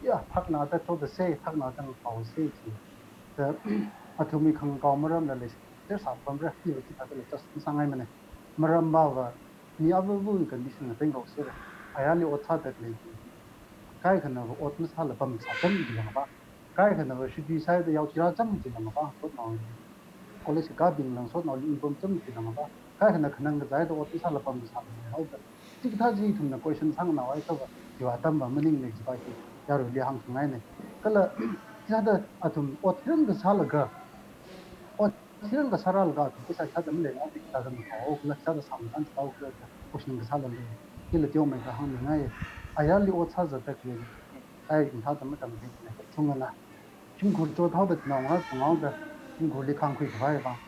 Ya, thaknada chotda sei, thaknada ngakaosa chi. Da, athumwui khangakao maramla lei, ter sāpamra, iva chithāda lei, just sāngaimana. Maram bava, mi avāva̱wui condition na tengkau sera. Ayarli ot sāda khalei kaikhanava ot masāla pam sā chang jilanga ba. Kaikhanava shitui sāda yao chira chang jilanga ba, sotnao. College kakābingla sotnaoli ungpam chang jilanga ba. Kaikhana khanang kazāda ot masāla pam sā chang haoda. Chikathā chi ithumna question sānganāwui akhava, chiwui atamva maningmana kajiva hi yaruili hāngkhangaina. Kala, chithāda athum ot hiran kasālaga, ot hiran kasā rālaga athum pheisā chithāda maleila, chithāda mathao, kala chithāda sāmatan chithao kala question kasāla lei. Hila teomeikha hāngmingai. Ayarli ot sāzatda khalei, ai, chithāda matamkhuimana, chungana. Shimkhur chothaoda naongarā chunghaoda, shimkhurli khāngkhui khavai vang.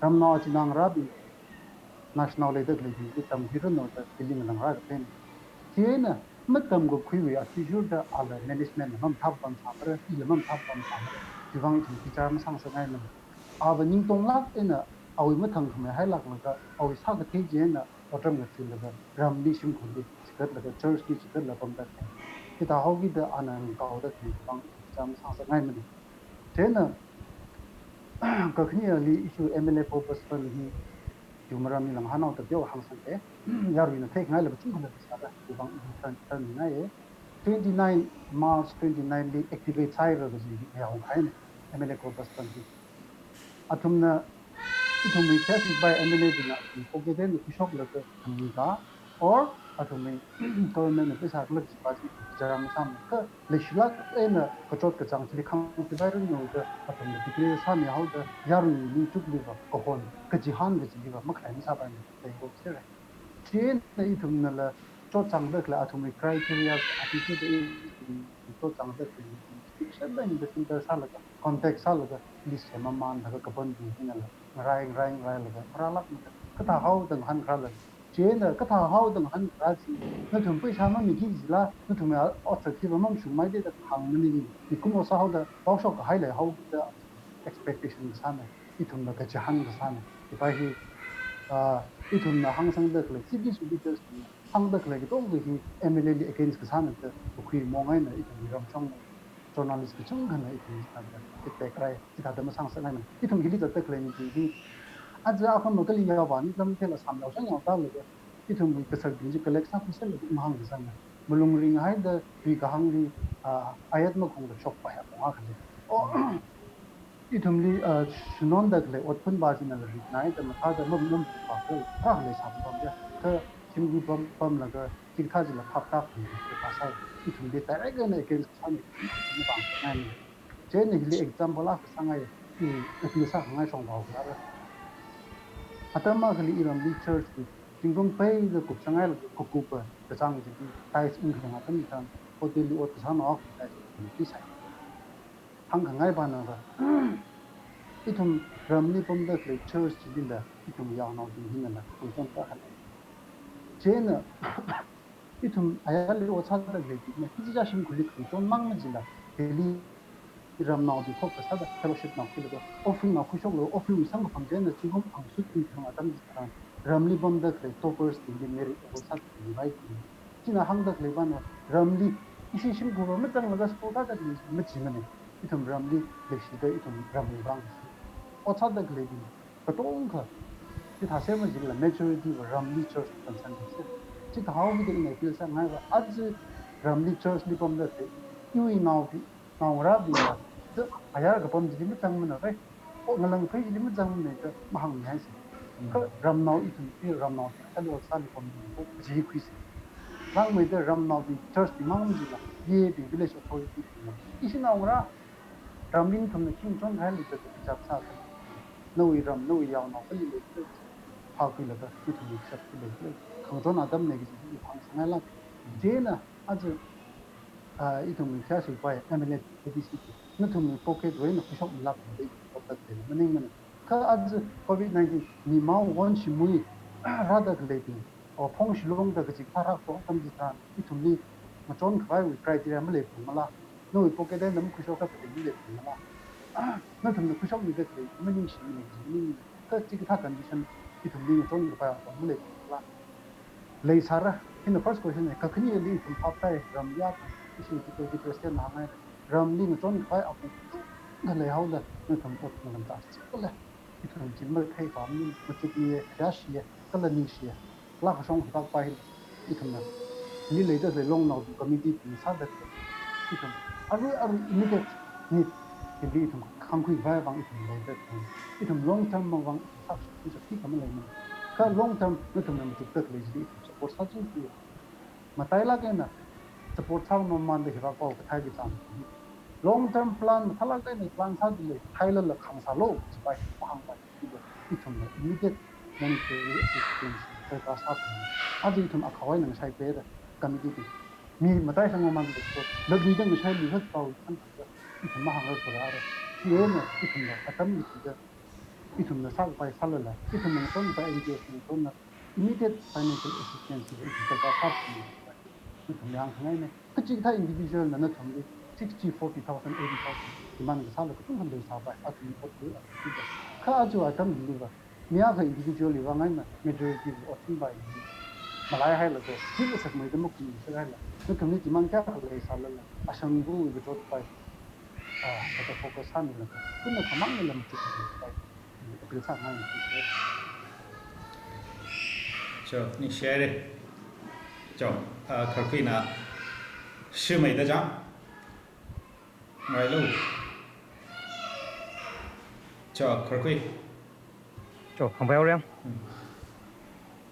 Ramnao achinā ngarābing, national leida khaleibingli tamkhuiranu da feeling lang rākaphāna. Chieina matamkakhuiwui athishurda ala management la mamathā pam sāmara, ila mamathā pam sāmara, chiwui vang ithum bichar masāngasakngaimana. Ava ningtonglāk eina awui mathangkhamei hailāklaga, awui sākathei chieina otram ngachuilaga, ramli shimkhurli chigatlaga, church li chigatlaga pamda khalei. Chithā haokida ana ngakaoda khalei vang bichar masāngasakngaimana. Chieina, kakhaneli issue M L A Corpus Fund hi, chiwui maramli lang hānao tapeo hāngsangte, yaruina theingailaba chungkhala sāda, chiwui vang ithum turn, turn ngaiye. Twenty-nine March twenty-nine li activate sāhaira kaji hi yaokhaina, M L A Corpus Fund hi. Athumna, ithumwui cash by M L A bingna athum pocket eina khuishoklaga khamika, or athumwui government na pheisā khalak kajiva chi bichar masāmana, kha leishilāk eina kachot kachāng chili khangchipairanu da athumna declare sāmihaoda, yarui ningchukliva, kahon, kachihān kachiliva makhalei masāpaimana, tengkau sera. Chieina ithumnala chotchāngda khalei athumwui criteria, athishurda ithum chotchāngda khalei, sheba investment sālaga, contact sālaga, list semamanlaga kapambing hinala ngarai, ngarai, ngarailaga, ngarālākmada, kathā haoda ngahānkharāla. Chieina kathā haoda ngahānkharā chi, nathum pheisā mamiki jila, nathumwui otsak hiva mamashungmei da hāng maning, mikumo sāhaoda, paoshok kahai leihaoda expectation kasāna, ithumna kachihān kasāna. Chiva hi, ah, ithumna hāngsangda khalei, C B C leaders na hāngda khalei katonga hi M L A li against kasāna da, kakhui mongaina ithumwui ramshong journalist kachungkhana ithum sāda feedback rai, chithāda masāngasakngaimana. Ithum hili zatda khaleibing hi, aja akhama kali yāva ni lam thela sāmyao shangyao tālaga, ithumwui kasakbing chi collect sākhuiserlaga mahāng kasāna. Malung ringhaida tui kahāngli, ah, ayat makhungda shokpai apong akhali. Oh, ithumli, ah, shanonda khalei otphun va chinala rinai da mathāda mam, mam va kha, kha khalei sāpam ya. Kha shimkhur pam, pamlaga, chikathā chila phaptā khalei kasā. Ithumli direct eina against kasāna, ithum pam ngai. Chieina hili example akha sāngai, i, appeal sākhangai shongfa khala. Atam akhali iramli church li, zingkum peida kupsangngailaga, kakup va, kachāng chi, tithes ungkhanang atam chitharan, hotel li ot kasānao akha tithes ungkhanang chi sai. Hāngkhangai vānava, ithum ramli pamda khalei church chilila, ithum yaonaobing hinala, khangachon tākhangai. Chieina, ithum ayarli ot sāda khaleibingna, hichichā shimkhurli khangachon mang majila, Delhi ramnaobing khokta sāda fellowship nao khuilaga, offering nao khuishoklaga, offering samkaphang chieina zingkum angsut ungkhanang atam chitharan, ramli pamda khalei toppers bingli merit award sāda khuivai. China hāngda khalei vāna, ramli, ishi shimkhurva mazanglaga school kāda khalei machimana. Ithum ramli leishida ithum ramwui vang. Ot sāda khaleibing katongkha, chithāser majila majority va ramli church concern se. Chithāhaokida ina appeal sāngaiva, aja ramli church li pamda khalei, iwui naobing, naongarābingva, chi ayar kapam chili mazangmana rai. O, ngalāngphei chili mazangmana da mahāngmihaisa. Kha ramnao ithum hi ramnao, kali ot sāli pam ko, kaji khuisa. Rāngmeida ramnaobing church bing mang majila, yebing village authority bingna, ishi naongarā, ramli nathumna khi ngachon kahai leida bichar sāsa. Nawui ram, nawui yaonao kali lei, phākhuilaga, ithumwui shap khalei, khangachon atamna kaji hi hāngsangngailaga. Chieina, aja, ah, ithumwui khayā sui pai, M L A, A D C, nathumwui pocket wui eina khuishokmilākmada, ot sāda khalei maningmana. Kha aja covid nineteen, mi mao won shimui, rāda khaleibing, o, phong shilongda kachikathā rākapam atam chitharan, ithumli ngachon khavaiwui criteria maleiphungmala, nawui pocket eina makhuishok khavai maleiphungmala, nathumna khuishokmida khalei maningshimana, maning, kha chikathā condition ithumli ngachon khavai apong maleiphungmala. Leisāra, hina first question na, kakhaneli ithum phaptāi, ramli, ishi Deputy President na hāngngai, ramli ngachon khavai apong kha leihaoda, nathum ot ngalamda chikale. Ithum chi mathei pam ni, machukmiye, yashiye. kala ningshiya. Lākashong hipak pai ithumna, hili leida khalei Longnao committee bing sāda khalei ithum arui arui immediate need hili ithum khangkhui khavai vang ithum leida khalei, ithum long term vang ithum sākashok chi khi kha maleimana. Kha long term nathumna machukda khalei chili ithum support sāchingki. Matailāk eina support sāmamānda hipak pao kathā kachang. Long term plan mathālāk eina plan sāda lei, thailala khāngsālu, chipai mahāngpai. Ithumna immediate monetary assistance darkar sāphalunga. Aja ithum akhawui eina ngashai peda committee bing. Mi matai sangmamānda so, latluida ngashailu kha pao ithum, ithum mahāngra kora ara. Chieina ithumna atam ithumda, ithumna sākapai sālala, ithumna ngaton pa N G O ngaton na immediate financial assistance hi ithum darkar sāphalunga. Ithum yangkhangaina. Kachikathā individual na nathumli sixty, forty thousand, eighty thousand demand kasāla katonga leisāpai, athum ot lu, athum ot lu. Kha aja atam hiliva, mi akha individual li vang eina majority li ot singpai. Malaihailaga, chili sakmeida makhumsakhaila, nathumli demand kayākha leisālala, ashangwui withdraw pai, ah, kata focus sāmilaga, kuna khamang lam chukpai. Appeal sāngai. Cho, ningshihaira. Cho, ah, kharkhuina shimeida chang. Ngailu. Cho, kharkhui. Cho, hāngpai haora. Hmm.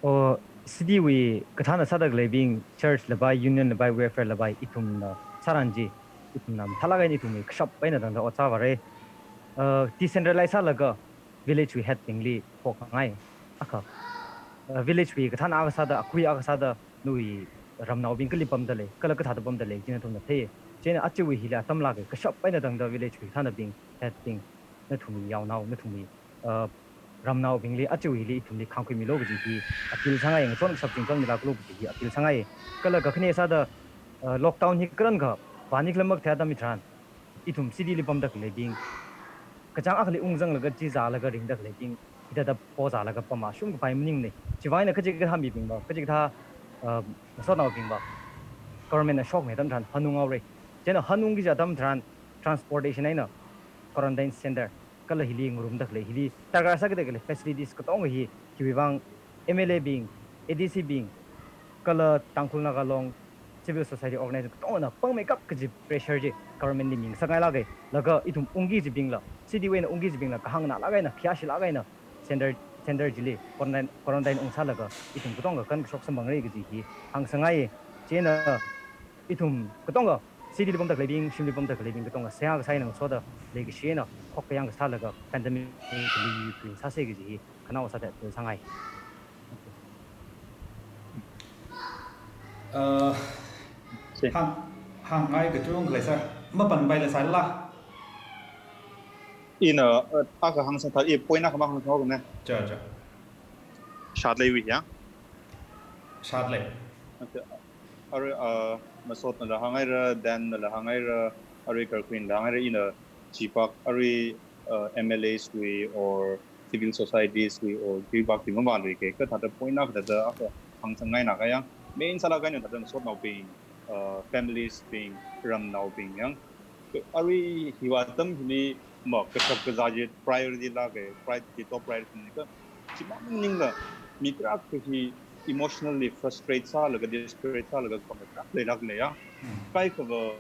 O, city wui kathāna sāda khaleibing, church lapai, union lapai, welfare lapai, ithumna sāran chi, ithumna mathālāk eina ithumwui kashap eina tangda ot sāvāra. Uh, decentralize sālaga village wui head bingli phokngai. Akha, uh, village wui kathāna akha sāda, akui akha sāda, nawui ramnaobing kali pamda lei, kala kathāda pamda lei, chi nathumna thei. Chieina ajawui hili atam lāka, kashap eina tangda village wui kathānabing, head bing, nathumwui yaonao, nathumwui, uh, ramnaobingli, ajawui hili ithumli khangkhuimilu kaji hi appeal sāngai, ngachon kashap chingchonmilāklu kaji hi appeal sāngai. Kala kakhane sāda, uh, lockdown hi karankha vāni khala makathei atam hitharan, ithum city li pamda khaleibing, kachāng akhali ungzanglaga chi zālaga ringda khaleibing, hithāda po zālaga pama shumkapai maningne. Chiwui vang eina kachikathā mibingva, kachikathā, uh, ngasotnaobingva, government na shokmi atam tharan hanung haora. Chieina hanungki kaji atam tharan transportation eina quarantine center, kala hili ngarumda khalei, hili darkar sākida khalei facilities katonga hi, hiwui vang M L A bing, A D C bing, kala Tangkhul Naga Long civil society organization katongana pangmeikap kaji pressure chi government li mingasakngailāka. Laga ithum ungki kajibingla, city wui eina ungki kajibingla, kahāng nganālāk eina, khayāshilāk eina center, center chili quarantine, quarantine ungsālaga ithum katonga kankashok samphangra kaji hi hāngsāngai. Chieina ithum katonga, city li pamda khaleibing, shimli pamda khaleibing katonga seihā kasā eina ngasoda, leikashi eina khokkayāng kasālaga pandemic chili yuikhui sāsa kaji hi khanao sāda appeal sāngai. Uh, Sir. Hāng, hāngngai kachungkha leisā, mapanpaila sāla. Ina, uh, akha hāngsātha, i point akha mang hāngsāhaokane. Cha, cha. Shātlei wui ya? Shātlei. Okay. Arui, uh, Masotnala hāngngaira, Danla hāngngaira, arui kharkhuinala hāngngaira, ina chipak, arui, uh, M L As wui or civil societies wui or chipak chi mavāluika, kathāda point akha thāda akha hāngsāngaina kha ya. Main sālāk eina thāda masotnaobing, uh, families bing, ramnaobing ya. Arui hiwui atam hili ma kashap kazā chi priority lāka, priority, top priority ni kha. Chimang maningla, mi tarākha hi emotionally frustrate sālaga, desperate sālaga, khamā tarākha leilāka ya. Hmm. Kaikhava,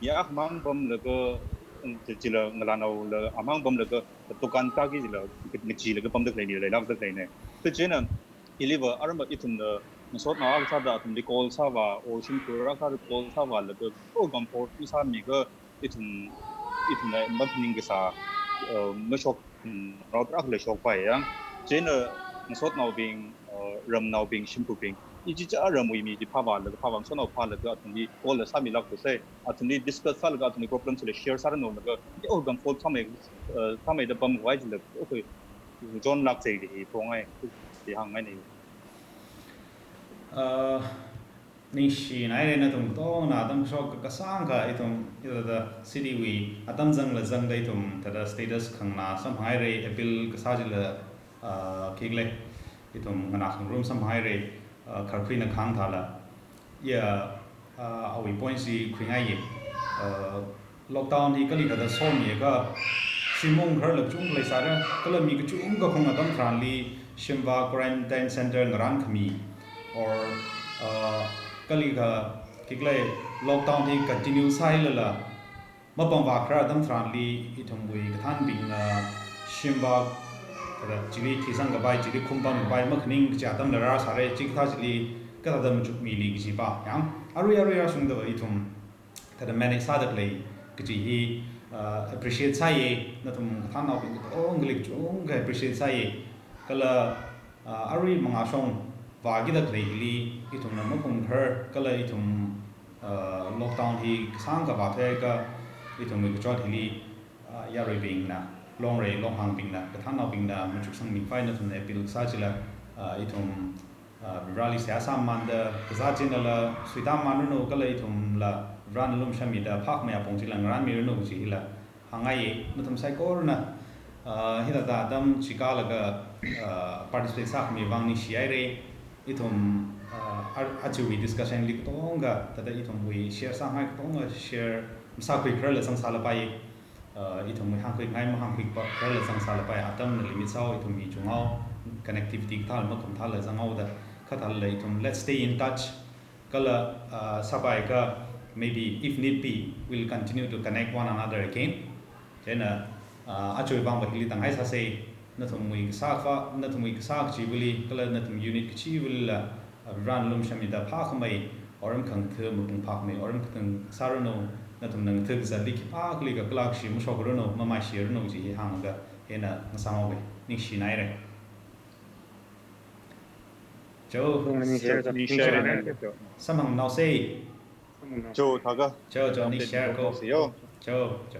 ya akhamang pamlaga, um, chi, chila ngalānaola, amang pamlaga, dukan tāki chila, ngacheelaga pamda khaleina, leilākda khaleina. Kha chieina, hiliva arma ithumna, masotnao akha sāda athumli call sāvā, or shimkhur akha sāda call sāvālaga, oh, comfort misāmiakha, ithum, ithumna maphaning kasā, uh, mashok, um, rao tarākha leishokpai ya. Chieina masotnaobing, uh, ramnaobing, shimkhurbing, ichicha ramwui mi chi phāvālaga, phāvā masotnao phālaga, athumli call la sāmilāksa, athumli discuss sālaga, athumli problem chila share sāranu laga, oh, comfort sāmei, uh, sāmeida pamkhavai chila, okay, chonlāksa kaji hi phongai, chi hāngngaina. Uh, ningshinaira nathum katongana atam kashok kasāngkha ithum, ithum thāda city wui atam zangla zangda ithum thāda status khanganā samphanghaira, appeal kasā chila, ah, khikhala ithum nganā khangarum samphanghaira, ah, kharkhuina kahāng thāla. Ya, ah, awui point chi khuingaiya. Ah, lockdown hi kali kathāda somiakha shim maungkhararla kachungkha leisāra, kala mi kachungkha khong atam tharanli shimvā quarantine center ngarānkhami, or, uh, kali kha khikhalei lockdown hi continue sāhailala, mapamvākharar atam tharanli ithumwui kathānbingna shimvā, kathā chili thisang kapai, chili khumpam kapai, makhaning kachi atamla rāsāra, chikathā chili kathāda machukmili kajipa. Yang, arui arui rāshungda ithum thāda manage sāda khalei kaji hi, uh, appreciate sāya, nathum kathānnaobing katongali kachungkha appreciate sāya. Kala, uh, arui mangāshong vākida khalei hili, ithumna maphungkhar, kala ithum, uh, lockdown hi kasāngkha vāthuiakha, ithumwui kachot hili, uh, yaruibingna, longrei longhangbingna, kathānnaobingna machuksangmikhavai nathumna appeal sā chila, uh, ithum, uh, Vareli seihā sāmamānda, kazāt chinala suitāmamānranu, kala ithumla Varena lumashanmida phākhamei apong chila ngarānmiranu kaji hila hāngngaiya. Nathum saikorana, uh, hithāda atam chikālaga, uh, participate sākhami vang ningshihaira. Ithum, uh, a-, ajawui discussion li katonga, thāda ithumwui share sāngai katonga share masākhuikhararla zangsālapai. Uh, ithumwui hāngkhuingai mahāngkhuikhararla zangsālapai, atamna limit sāhao, ithum mi chunghaowa, connectivity kathāla makhum thāla zanghaoda, kha thālala ithum let's stay in touch. Kala, uh, sāpaiakha, maybe if need be, we'll continue to connect one another again. Chieina, uh, ajawui vangva hili tānghai sāsa, nathumwui kasā kha, nathumwui kasā kachivali, kala nathum unit kachivali la, uh, Varena lumashanmida phākhamei, otram khangatha mapung phākhamei otram kathang sāranu, nathumna ngathā kazatli khipākhali kakala kashi mashokranu, mamaishiranu kaji hi hānglaga, ina ngasāmhaowa, ningshinaira. Cho, ningshira, ningshira. Samphangnaosa. Cho, thākha. Cho, cho, ningshira ko. Cho, cho.